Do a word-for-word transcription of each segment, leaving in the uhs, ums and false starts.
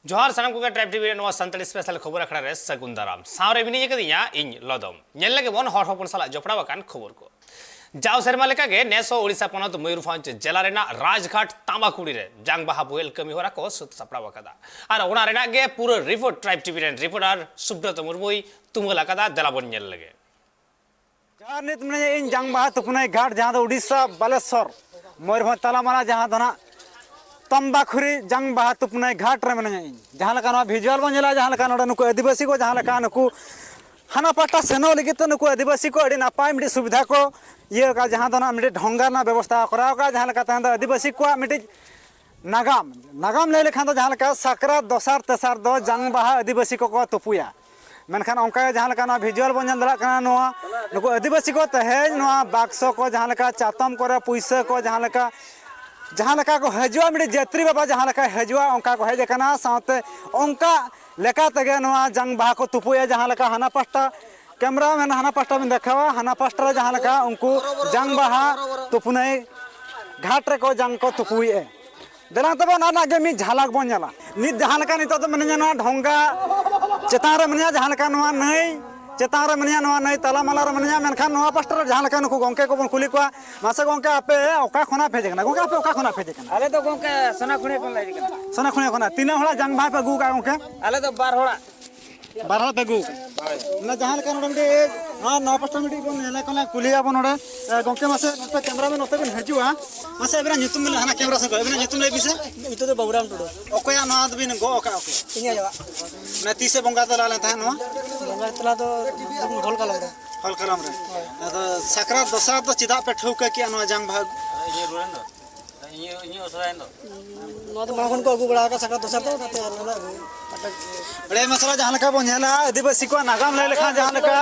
ᱡᱚᱦᱟᱨ ᱥᱟᱱᱟᱢ ᱠᱚᱜᱮ, ᱴᱨᱟᱭᱤᱵᱽ ᱴᱤᱵᱷᱤ ᱨᱮ ᱱᱚᱣᱟ ᱥᱟᱱᱛᱟᱲᱤ ᱥᱯᱮᱥᱟᱞ ᱠᱷᱚᱵᱚᱨ ᱟᱠᱷᱲᱟ ᱨᱮ ᱥᱟᱹᱜᱩᱱ ᱫᱟᱨᱟᱢ᱾ ᱥᱟᱶᱨᱮ ᱢᱤᱱᱟᱹᱧ ᱟᱠᱟᱫᱤᱧᱟ ᱤᱧ ᱞᱚᱫᱚᱢ᱾ ᱧᱮᱞ ᱞᱮᱜᱮ ᱵᱚᱱ ᱦᱚᱲ ᱦᱚᱯᱚᱱ ᱥᱟᱞᱟᱜ ᱡᱚᱯᱲᱟᱣ ᱟᱠᱟᱱ ᱠᱷᱚᱵᱚᱨ ᱠᱚ᱾ ᱡᱟᱣ ᱥᱮᱨᱢᱟ ᱞᱮᱠᱟᱜᱮ ᱱᱮᱥ ᱦᱚᱸ ᱳᱰᱤᱥᱟ ᱯᱚᱱᱚᱛ ᱢᱚᱭᱩᱨᱵᱷᱚᱸᱡᱽ ᱡᱮᱞᱟ ᱨᱮᱱᱟᱜ ᱨᱟᱡᱽᱜᱷᱟᱴ ᱛᱟᱢᱵᱟᱠᱩᱲᱤ ᱨᱮ ᱡᱟᱝ ᱵᱟᱦᱟ ᱵᱳᱦᱮᱞ ᱠᱟᱹᱢᱤ ᱦᱚᱨᱟ ᱠᱚ ᱥᱟᱹᱛ ᱥᱟᱯᱲᱟᱣ ᱟᱠᱟᱫᱟ᱾ ᱟᱨ ᱚᱱᱟ ᱨᱮᱱᱟᱜ ᱜᱮ ᱯᱩᱨᱟᱹ ᱨᱤᱯᱳᱨᱴ ᱴᱨᱟᱭᱤᱵᱽ ᱴᱤᱵᱷᱤ ᱨᱮᱱ ᱨᱤᱯᱳᱨᱴᱟᱨ ᱥᱩᱵᱨᱚᱛ ᱢᱩᱨᱢᱩᱭ ᱛᱩᱢᱟᱹᱞ ᱟᱠᱟᱫᱟ᱾ ᱫᱮᱞᱟ ᱵᱚᱱ ᱧᱮᱞ ᱞᱮᱜᱮ᱾ ᱡᱚᱦᱟᱨ, ᱱᱤᱛ ᱢᱤᱱᱟᱹᱧᱟ ᱤᱧ ᱡᱟᱝ ᱵᱟᱦᱟ ᱛᱩᱯᱩᱱᱟᱹᱭ ᱜᱷᱟᱴ, ᱡᱟᱦᱟᱸ ᱫᱚ ᱩᱰᱤᱥᱟ ᱵᱟᱞᱮᱥᱚᱨ ᱢᱚᱭᱩᱨᱵᱷᱚᱸᱡᱽ ᱛᱟᱞᱟᱢᱟᱞᱟ, ᱡᱟᱦᱟᱸ ᱫᱚ ᱱᱟᱜ ᱛᱟᱢᱵᱟᱠᱷᱩᱨᱤ ᱡᱟᱝ ᱵᱟᱦᱟ ᱛᱩᱯᱩᱱᱟᱹᱭ ᱜᱷᱟᱴ ᱨᱮ ᱢᱤᱱᱟᱹᱧᱟ ᱤᱧ᱾ ᱡᱟᱦᱟᱸ ᱞᱮᱠᱟ ᱱᱚᱣᱟ ᱵᱷᱤᱡᱩᱣᱟᱞ ᱵᱚᱱ ᱧᱮᱞᱟ, ᱡᱟᱦᱟᱸ ᱞᱮᱠᱟ ᱱᱚᱰᱮ ᱱᱩᱠᱩ ᱟᱹᱫᱤᱵᱟᱹᱥᱤ ᱠᱚ ᱡᱟᱦᱟᱸ ᱞᱮᱠᱟ ᱱᱩᱠᱩ ᱦᱟᱱᱟ ᱯᱟᱦᱴᱟ ᱥᱮᱱᱚᱜ ᱞᱟᱹᱜᱤᱫ ᱛᱮ ᱱᱩᱠᱩ ᱟᱹᱫᱤᱵᱟᱹᱥᱤ ᱠᱚ ᱟᱹᱰᱤ ᱱᱟᱯᱟᱭ ᱢᱤᱫᱴᱤᱡ ᱥᱩᱵᱤᱫᱷᱟ ᱠᱚ ᱤᱭᱟᱹ ᱟᱠᱟᱫ, ᱡᱟᱦᱟᱸ ᱫᱚ ᱱᱟᱜ ᱢᱤᱫᱴᱤᱡ ᱰᱷᱚᱸᱜᱟ ᱨᱮᱱᱟᱜ ᱵᱮᱵᱚᱥᱛᱷᱟ ᱠᱚᱨᱟᱣ ᱟᱠᱟᱫ, ᱡᱟᱦᱟᱸ ᱞᱮᱠᱟ ᱛᱟᱦᱮᱸ ᱫᱚ ᱟᱹᱫᱤᱵᱟᱹᱥᱤ ᱠᱚᱣᱟᱜ ᱢᱤᱫᱴᱤᱡ ᱱᱟᱜᱟᱢ, ᱱᱟᱜᱟᱢ ᱞᱟᱹᱭ ᱞᱮᱠᱷᱟᱱ ᱫᱚ ᱡᱟᱦᱟᱸ ᱞᱮᱠᱟ ᱥᱟᱠᱨᱟᱛ ᱫᱚᱥᱟᱨ ᱛᱮᱥᱟᱨ ᱫᱚ ᱡᱟᱝ ᱵᱟᱦᱟ ᱟᱹᱫᱤᱵᱟᱹᱥᱤ ᱠᱚᱠᱚ ᱛᱩᱯᱩᱭᱟ᱾ ᱢᱮᱱᱠᱷᱟᱱ ᱚᱱᱠᱟ ᱜᱮ ᱡᱟᱦᱟᱸ ᱞᱮᱠᱟ ᱱᱚᱣᱟ ᱵᱷᱤᱡᱩᱣᱟᱞ ᱵᱚᱱ ᱧᱮᱞ ᱫᱟᱲᱮᱭᱟᱜ ᱠᱟᱱᱟ, ᱱᱚᱣᱟ ᱱᱩᱠᱩ ᱟᱹᱫᱤᱵᱟᱹᱥᱤ ᱠᱚ ᱛᱮᱦᱮᱧ ᱱᱚᱣᱟ ᱵᱟᱠᱥᱚ ᱠᱚ ᱡᱟᱦᱟᱸ ᱞᱮᱠᱟ ᱪᱟᱛᱚᱢ ᱠᱚᱨᱮ ᱯᱩᱭᱥᱟᱹ ᱠᱚ ᱡᱟᱦᱟᱸ ᱞᱮᱠᱟ, ᱡᱟᱦᱟᱸ ᱞᱮᱠᱟ ᱠᱚ ᱦᱤᱡᱩᱜᱼᱟ, ᱢᱤᱫᱴᱤᱡ ᱡᱟᱹᱛᱨᱤ ᱵᱟᱵᱟ ᱡᱟᱦᱟᱸ ᱞᱮᱠᱟᱭ ᱦᱤᱡᱩᱜᱼᱟ ᱚᱱᱠᱟ ᱠᱚ ᱦᱮᱡ ᱟᱠᱟᱱᱟ᱾ ᱥᱟᱶᱛᱮ ᱚᱱᱠᱟ ᱞᱮᱠᱟ ᱛᱮᱜᱮ ᱱᱚᱣᱟ ᱡᱟᱝ ᱵᱟᱦᱟ ᱠᱚ ᱛᱩᱯᱩᱭᱟ, ᱡᱟᱦᱟᱸ ᱞᱮᱠᱟ ᱦᱟᱱᱟ ᱯᱟᱦᱴᱟ ᱠᱮᱢᱨᱟ ᱢᱮᱱ ᱦᱟᱱᱟ ᱯᱟᱦᱴᱟ ᱵᱤᱱ ᱫᱮᱠᱷᱟᱣᱟ, ᱦᱟᱱᱟ ᱯᱟᱦᱴᱟ ᱨᱮ ᱡᱟᱦᱟᱸ ᱞᱮᱠᱟ ᱩᱱᱠᱩ ᱡᱟᱝ ᱵᱟᱦᱟ ᱛᱩᱯᱩᱱᱟᱹᱭ ᱜᱷᱟᱴ ᱨᱮᱠᱚ ᱡᱟᱝ ᱠᱚ ᱛᱩᱯᱩᱭᱮᱫᱼᱟ᱾ ᱫᱮᱞᱟ ᱛᱚᱵᱮ ᱚᱱᱟ ᱨᱮᱱᱟᱜ ᱜᱮ ᱢᱤᱫ ᱡᱷᱟᱞᱟᱠ ᱵᱚᱱ ᱧᱮᱞᱟ᱾ ᱱᱤᱛ ᱡᱟᱦᱟᱸ ᱞᱮᱠᱟ ᱱᱤᱛᱚᱜ ᱫᱚ ᱢᱤᱱᱟᱹᱧᱟ ᱱᱚᱣᱟ ᱰᱷᱚᱸᱜᱟ ᱪᱮᱛᱟᱱ ᱨᱮ ᱢᱤᱱᱟᱹᱧᱟ, ᱡᱟᱦᱟᱸ ᱞᱮᱠᱟ ᱱᱚᱣᱟ ᱱᱟᱹᱭ ᱪᱮᱛᱟᱱ ᱨᱮ ᱢᱤᱱᱟᱹᱧᱟ, ᱱᱚᱣᱟ ᱱᱟᱹᱭ ᱛᱟᱞᱟᱢᱟᱞᱟ ᱨᱮ ᱢᱤᱱᱟᱹᱧᱟ, ᱢᱮᱱᱠᱷᱟᱱ ᱱᱚᱣᱟ ᱯᱟᱥᱴᱟ ᱨᱮ ᱡᱟᱦᱟᱸ ᱞᱮᱠᱟ ᱱᱩᱠᱩ ᱜᱚᱝᱠᱮ ᱠᱚᱵᱚᱱ ᱠᱩᱞᱤ ᱠᱚᱣᱟ, ᱢᱟᱥᱮ ᱜᱚᱝᱠᱮ ᱟᱯᱮ ᱚᱠᱟ ᱠᱷᱚᱱᱟᱜ ᱯᱮ ᱦᱮᱡ ᱟᱠᱟᱱᱟ? ᱜᱚᱝᱠᱮ ᱟᱯᱮ ᱚᱠᱟ ᱠᱷᱚᱱᱟᱜ ᱯᱮ ᱦᱮᱡ ᱟᱠᱟᱱᱟ? ᱟᱞᱮ ᱫᱚ ᱜᱚᱝᱠᱮ ᱥᱚᱱᱟᱠᱷᱩᱲᱤ ᱠᱷᱚᱱ ᱞᱮ ᱦᱮᱡ ᱟᱠᱟᱱᱟ᱾ ᱥᱚᱱᱟᱠᱷᱩᱲᱤ ᱠᱷᱚᱱᱟᱜ᱾ ᱛᱤᱱᱟᱹᱜ ᱦᱚᱲᱟᱜ ᱡᱟᱝ ᱵᱟᱦᱟ ᱯᱮ ᱟᱹᱜᱩ ᱟᱠᱟᱫᱼᱟ ᱜᱚᱝᱠᱮ? ᱟᱞᱮ ᱫᱚ ᱵᱟᱨ ᱦᱚᱲᱟᱜ᱾ ᱵᱟᱨ ᱦᱚᱲ ᱯᱮ ᱟᱹᱜᱩ ᱟᱠᱟᱫᱼᱟ? ᱦᱳᱭ᱾ ᱚᱱᱟ ᱡᱟᱦᱟᱸ ᱞᱮᱠᱟ ᱱᱚᱰᱮ ᱢᱤᱫᱴᱤᱡ, ᱱᱚᱣᱟ, ᱱᱚᱣᱟ ᱯᱟᱥᱴᱟ ᱢᱤᱫᱴᱤᱡ ᱵᱚᱱ ᱧᱮᱞᱮ ᱠᱟᱱᱟ, ᱠᱩᱞᱤᱭᱟᱵᱚᱱ ᱱᱚᱰᱮ᱾ ᱮ, ᱜᱚᱝᱠᱮ ᱢᱟᱥᱮ ᱱᱚᱛᱮ ᱠᱮᱢᱨᱟᱢᱮᱱ ᱱᱚᱛᱮ ᱵᱤᱱ ᱦᱤᱡᱩᱜᱼᱟ᱾ ᱢᱟᱥᱮ ᱟᱵᱤᱱᱟᱜ ᱧᱩᱛᱩᱢ ᱵᱤᱱ ᱞᱟᱹᱭᱟ, ᱦᱟᱱᱟ ᱠᱮᱢᱨᱟ ᱥᱮᱫ ᱠᱷᱚᱱ᱾ ᱟᱵᱤᱱᱟᱜ ᱧᱩᱛᱩᱢ ᱞᱟᱹᱭ ᱵᱤᱱ ᱥᱮ᱾ ᱧᱩᱛᱩᱢ ᱫᱚ ᱵᱟᱵᱩᱨᱟᱢ ᱴᱩᱰᱩ᱾ ᱚᱠᱚᱭᱟᱜ ᱱᱚᱣᱟ ᱫᱚᱵᱤᱱ ᱜᱚᱜ ᱟᱠᱟᱫᱼᱟ ᱚᱠᱚᱭ? ᱤᱧᱟᱹᱜ ᱚᱲᱟᱜ᱾ ᱢᱟᱱᱮ ᱛᱤᱥᱮ ᱵᱚᱸᱜᱟ ᱛᱟᱞᱟ ᱞᱮᱱ ᱛᱟᱦᱮᱸᱫ ᱱᱚᱣᱟ? ᱵᱚᱸᱜᱟ ᱛᱟᱞᱟ ᱫᱚ ᱦᱚᱞ ᱠᱟᱞᱚᱢ ᱨᱮ᱾ ᱦᱚᱞ ᱠᱟᱞᱚᱢ ᱨᱮ᱾ ᱦᱳᱭ᱾ ᱟᱫᱚ ᱥᱟᱠᱨᱟᱛ ᱫᱚᱥᱟᱨ ᱫᱚ ᱪᱮᱫᱟᱜ ᱯᱮ ᱴᱷᱟᱹᱣᱠᱟᱹ ᱠᱮᱜᱼᱟ ᱱᱚᱣᱟ ᱡᱟᱝ ᱵᱟᱦᱟ? ᱤᱧ ᱩᱥᱟᱹᱨᱟᱭᱮᱱ ᱫᱚ᱾ ᱱᱚᱣᱟ ᱫᱚ ᱢᱟᱲᱟᱝ ᱠᱷᱚᱱ ᱠᱚ ᱟᱹᱜᱩ ᱵᱟᱲᱟ ᱟᱠᱟᱫ ᱥᱟᱠᱨᱟᱛ ᱫᱚᱥᱟᱨ ᱫᱚ, ᱚᱱᱟᱛᱮ ᱟᱞᱮ ᱞᱮ ᱟᱹᱜᱩ ᱟᱠᱟᱫᱟ᱾ ᱟᱹᱰᱤ ᱟᱭᱢᱟ ᱥᱟᱨᱦᱟᱣ᱾ ᱡᱟᱦᱟᱸ ᱞᱮᱠᱟ ᱵᱚᱱ ᱧᱮᱞᱟ, ᱟᱹᱫᱤᱵᱟᱹᱥᱤ ᱠᱚᱣᱟᱜ ᱱᱟᱜᱟᱢ ᱞᱟᱹᱭ ᱞᱮᱠᱷᱟᱱ ᱡᱟᱦᱟᱸ ᱞᱮᱠᱟ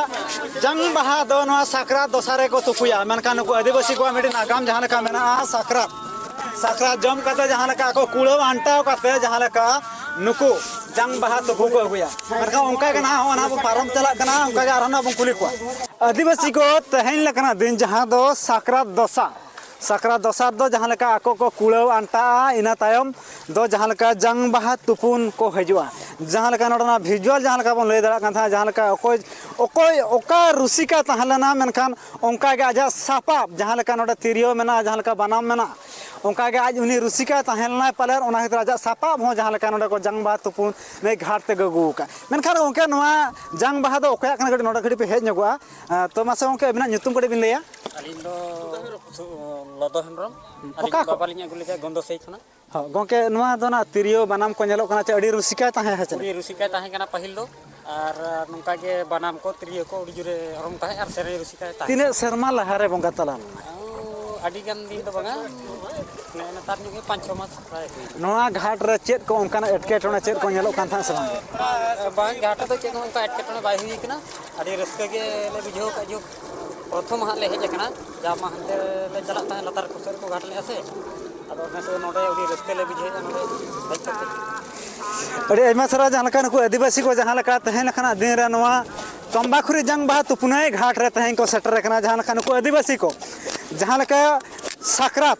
ᱡᱟᱝ ᱵᱟᱦᱟ ᱫᱚ ᱱᱚᱣᱟ ᱥᱟᱠᱨᱟᱛ ᱫᱚᱥᱟᱨ ᱨᱮᱠᱚ ᱛᱩᱯᱩᱭᱟ, ᱢᱮᱱᱠᱷᱟᱱ ᱱᱩᱠᱩ ᱟᱹᱫᱤᱵᱟᱹᱥᱤ ᱠᱚᱣᱟᱜ ᱢᱤᱫᱴᱤᱡ ᱱᱟᱜᱟᱢ ᱡᱟᱦᱟᱸ ᱞᱮᱠᱟ ᱢᱮᱱᱟᱜᱼᱟ, ᱥᱟᱠᱨᱟᱛ, ᱥᱟᱠᱨᱟᱛ ᱡᱚᱢ ᱠᱟᱛᱮ ᱡᱟᱦᱟᱸ ᱞᱮᱠᱟ ᱠᱚ ᱠᱩᱲᱟᱹᱣ ᱟᱱᱴᱟᱣ ᱠᱟᱛᱮ ᱡᱟᱦᱟᱸ ᱞᱮᱠᱟ ᱱᱩᱠᱩ ᱡᱟᱝ ᱵᱟᱦᱟ ᱛᱩᱯᱩ ᱠᱚ ᱟᱹᱜᱩᱭᱟ, ᱢᱮᱱᱠᱷᱟᱱ ᱚᱱᱠᱟ ᱜᱮ ᱱᱟᱦᱟᱜ ᱦᱚᱸᱜᱼᱚᱭ ᱱᱟᱦᱟᱜ ᱵᱚᱱ ᱯᱟᱨᱚᱢ ᱪᱟᱞᱟᱜ ᱠᱟᱱᱟ, ᱚᱱᱠᱟ ᱜᱮ ᱟᱨᱦᱚᱸ ᱱᱟᱦᱟᱜ ᱵᱚᱱ ᱠᱩᱞᱤ ᱠᱚᱣᱟ᱾ ᱟᱹᱫᱤᱵᱟᱹᱥᱤ ᱠᱚ ᱛᱮᱦᱮᱧ ᱞᱮᱠᱟᱱᱟᱜ ᱫᱤᱱ ᱡᱟᱦᱟᱸ ᱫᱚ ᱥᱟᱠᱨᱟᱛ ᱫᱚᱥᱟᱨ, ᱥᱟᱠᱨᱟᱛ ᱫᱚᱥᱟᱨ ᱫᱚ ᱡᱟᱦᱟᱸ ᱞᱮᱠᱟ ᱟᱠᱚ ᱠᱚ ᱠᱩᱲᱟᱹᱣ ᱟᱱᱴᱟᱜᱼᱟ, ᱤᱱᱟᱹ ᱛᱟᱭᱚᱢ ᱫᱚ ᱡᱟᱦᱟᱸ ᱞᱮᱠᱟ ᱡᱟᱝ ᱵᱟᱦᱟ ᱛᱩᱯᱩᱱ ᱠᱚ ᱦᱤᱡᱩᱜᱼᱟ᱾ ᱡᱟᱦᱟᱸ ᱞᱮᱠᱟ ᱱᱚᱰᱮᱱᱟᱜ ᱵᱷᱤᱡᱩᱣᱟᱞ ᱡᱟᱦᱟᱸ ᱞᱮᱠᱟ ᱵᱚᱱ ᱞᱟᱹᱭ ᱫᱟᱲᱮᱭᱟᱜ ᱠᱟᱱ ᱛᱟᱦᱮᱸᱫ, ᱡᱟᱦᱟᱸ ᱞᱮᱠᱟ ᱚᱠᱚᱭ ᱚᱠᱚᱭ ᱚᱠᱟ ᱨᱩᱥᱤᱠᱟ ᱛᱟᱦᱮᱸ ᱞᱮᱱᱟ, ᱢᱮᱱᱠᱷᱟᱱ ᱚᱱᱠᱟ ᱜᱮ ᱟᱡᱟᱜ ᱥᱟᱯᱟᱵ, ᱡᱟᱦᱟᱸ ᱞᱮᱠᱟ ᱱᱚᱰᱮ ᱛᱤᱨᱭᱳ ᱢᱮᱱᱟᱜᱼᱟ, ᱡᱟᱦᱟᱸ ᱞᱮᱠᱟ ᱵᱟᱱᱟᱢ ᱢᱮᱱᱟᱜᱼᱟ, ᱚᱱᱠᱟ ᱜᱮ ᱟᱡ ᱩᱱᱤ ᱨᱩᱥᱤᱠᱟ ᱛᱟᱦᱮᱸ ᱞᱮᱱᱟᱭ ᱯᱟᱞᱮᱱ, ᱚᱱᱟ ᱠᱷᱟᱹᱛᱤᱨ ᱟᱡᱟᱜ ᱥᱟᱯᱟᱵ ᱦᱚᱸ ᱡᱟᱦᱟᱸ ᱞᱮᱠᱟ ᱱᱚᱰᱮ ᱠᱚ ᱡᱟᱝ ᱵᱟᱦᱟ ᱛᱩᱯᱩᱱ ᱱᱟᱹᱭ ᱜᱷᱟᱴ ᱛᱮ ᱟᱹᱜᱩ ᱟᱠᱟᱫ᱾ ᱢᱮᱱᱠᱷᱟᱱ ᱜᱚᱢᱠᱮ, ᱱᱚᱣᱟ ᱡᱟᱝ ᱵᱟᱦᱟ ᱫᱚ ᱚᱠᱚᱭᱟᱜ ᱠᱟᱱᱟ? ᱠᱟᱹᱴᱤᱡ ᱱᱚᱰᱮ ᱠᱟᱹᱴᱤᱡ ᱯᱮ ᱦᱮᱡ ᱧᱚᱜᱚᱜᱼᱟ᱾ ᱟᱨ ᱛᱚ ᱢᱟᱥᱮ ᱜᱚᱢᱠᱮ, ᱟᱹᱵᱤᱱᱟᱜ ᱧᱩᱛᱩᱢ ᱠᱟᱹᱴᱤᱡ ᱵᱤᱱ ᱞᱟᱹᱭᱟ? ᱟᱹᱞᱤᱧ ᱫᱚ ᱥᱩ-, ᱞᱚᱫᱚ ᱦᱮᱢᱵᱨᱚᱢ᱾ ᱚᱠᱟ ᱟᱹᱞᱤᱧ ᱠᱷᱚᱱ? ᱵᱟᱵᱟ ᱞᱤᱧ ᱟᱹᱜᱩ ᱞᱮᱫᱮᱭᱟ ᱜᱚᱱᱫᱚᱥᱟᱹᱭ ᱠᱷᱚᱱᱟᱜ᱾ ᱦᱚᱸ, ᱜᱚᱢᱠᱮ, ᱱᱚᱣᱟ ᱫᱚ ᱱᱟᱜ ᱛᱤᱨᱭᱳ ᱵᱟᱱᱟᱢ ᱠᱚ ᱧᱮᱞᱚᱜ ᱠᱟᱱᱟ, ᱪᱮ ᱟᱹᱰᱤ ᱨᱩᱥᱤᱠᱟᱭ ᱛᱟᱦᱮᱸ ᱦᱮᱸ ᱪᱮ? ᱟᱹᱰᱤ ᱨᱩᱥᱤᱠᱟᱭ ᱛᱟᱦᱮᱸ ᱠᱟᱱᱟ ᱯᱟᱹᱦᱤᱞ ᱫᱚ, ᱟᱨ ᱱᱚᱝᱠᱟ ᱜᱮ ᱵᱟᱱᱟᱢ ᱠᱚ, ᱛᱤᱨᱭᱳ ᱠᱚ ᱟᱹᱰᱤ ᱡᱳᱨᱮ ᱚᱨᱚᱝ ᱛᱟᱦᱮᱸᱫ ᱟᱨ ᱥᱮᱨᱮᱧ ᱨᱩᱥᱤᱠᱟᱭ ᱛᱟᱦᱮᱸᱫ᱾ ᱛᱤᱱᱟᱹᱜ ᱥᱮᱨᱢᱟ ᱞᱟᱦᱟᱨᱮ ᱵᱚᱸᱜᱟ ᱛᱟᱞᱟ ᱞᱮᱱᱟ? ᱚ, ᱟᱹᱰᱤ ᱜᱟᱱ ᱫᱤᱱ ᱫᱚ ᱵᱟᱝᱟ, ᱱᱮᱜᱼᱮ ᱱᱮᱛᱟᱨ ᱧᱚᱜ ᱜᱮ ᱯᱟᱸᱪ ᱪᱷᱚ ᱢᱟᱥ ᱯᱨᱟᱭ ᱦᱩᱭ ᱮᱱᱟ᱾ ᱱᱚᱣᱟ ᱜᱷᱟᱴ ᱨᱮ ᱪᱮᱫ ᱠᱚ ᱚᱱᱠᱟᱱᱟᱜ ᱮᱴᱠᱮᱴᱚᱬᱮ ᱪᱮᱫ ᱠᱚ ᱧᱮᱞᱚᱜ ᱠᱟᱱ ᱛᱟᱦᱮᱸᱫ ᱥᱮ ᱵᱟᱝ? ᱵᱟᱝ, ᱜᱷᱟᱴ ᱨᱮᱫᱚ ᱪᱮᱫ ᱦᱚᱸ ᱚᱱᱠᱟ ᱮᱴᱠᱮᱴᱚᱬᱮ ᱵᱟᱭ ᱦᱩᱭ ᱠᱟᱱᱟ᱾ ᱟᱹᱰᱤ ᱨᱟᱹᱥᱠᱟᱹ ᱜᱮ ᱞᱮ ᱵᱩᱡᱷᱟᱹᱣ ᱟᱠᱟᱫ, ᱡᱮ ᱯᱨᱚᱛᱷᱚᱢ ᱦᱟᱸᱜ ᱞᱮ ᱦᱮᱡ ᱟᱠᱟᱱᱟ, ᱡᱟ ᱢᱟ ᱦᱟᱱᱛᱮ ᱞᱮ ᱪᱟᱞᱟᱜ ᱛᱟᱦᱮᱸᱫ, ᱞᱟᱛᱟᱨ ᱠᱚ ᱥᱮᱫ ᱠᱚ ᱜᱷᱟᱴ ᱞᱮᱫᱼᱟ ᱥᱮ, ᱟᱫᱚ ᱱᱮᱥ ᱫᱚ ᱱᱚᱰᱮ ᱟᱹᱰᱤ ᱨᱟᱹᱥᱠᱟᱹ ᱞᱮ ᱵᱩᱡᱷᱟᱹᱣᱮᱫᱼᱟ ᱱᱚᱰᱮ ᱦᱮᱡ ᱠᱟᱛᱮ᱾ ᱟᱹᱰᱤ ᱟᱭᱢᱟ ᱥᱟᱨᱦᱟᱣ, ᱡᱟᱦᱟᱸ ᱞᱮᱠᱟ ᱱᱩᱠᱩ ᱟᱹᱫᱤᱵᱟᱹᱥᱤ ᱠᱚ ᱡᱟᱦᱟᱸ ᱞᱮᱠᱟ ᱛᱮᱦᱮᱧ ᱞᱮᱠᱟᱱᱟᱜ ᱫᱤᱱ ᱨᱮ ᱱᱚᱣᱟ ᱛᱚᱢᱵᱟᱠᱷᱩᱨᱤ ᱡᱟᱝ ᱵᱟᱦᱟ ᱛᱩᱯᱩᱱᱟᱹᱭ ᱜᱷᱟᱴ ᱨᱮ ᱛᱮᱦᱮᱧ ᱠᱚ ᱥᱮᱴᱮᱨ ᱟᱠᱟᱱᱟ, ᱡᱟᱦᱟᱸ ᱞᱮᱠᱟ ᱱᱩᱠᱩ ᱟᱹᱫᱤᱵᱟᱹᱥᱤ ᱠᱚ ᱡᱟᱦᱟᱸ ᱞᱮᱠᱟ ᱥᱟᱠᱨᱟᱛ,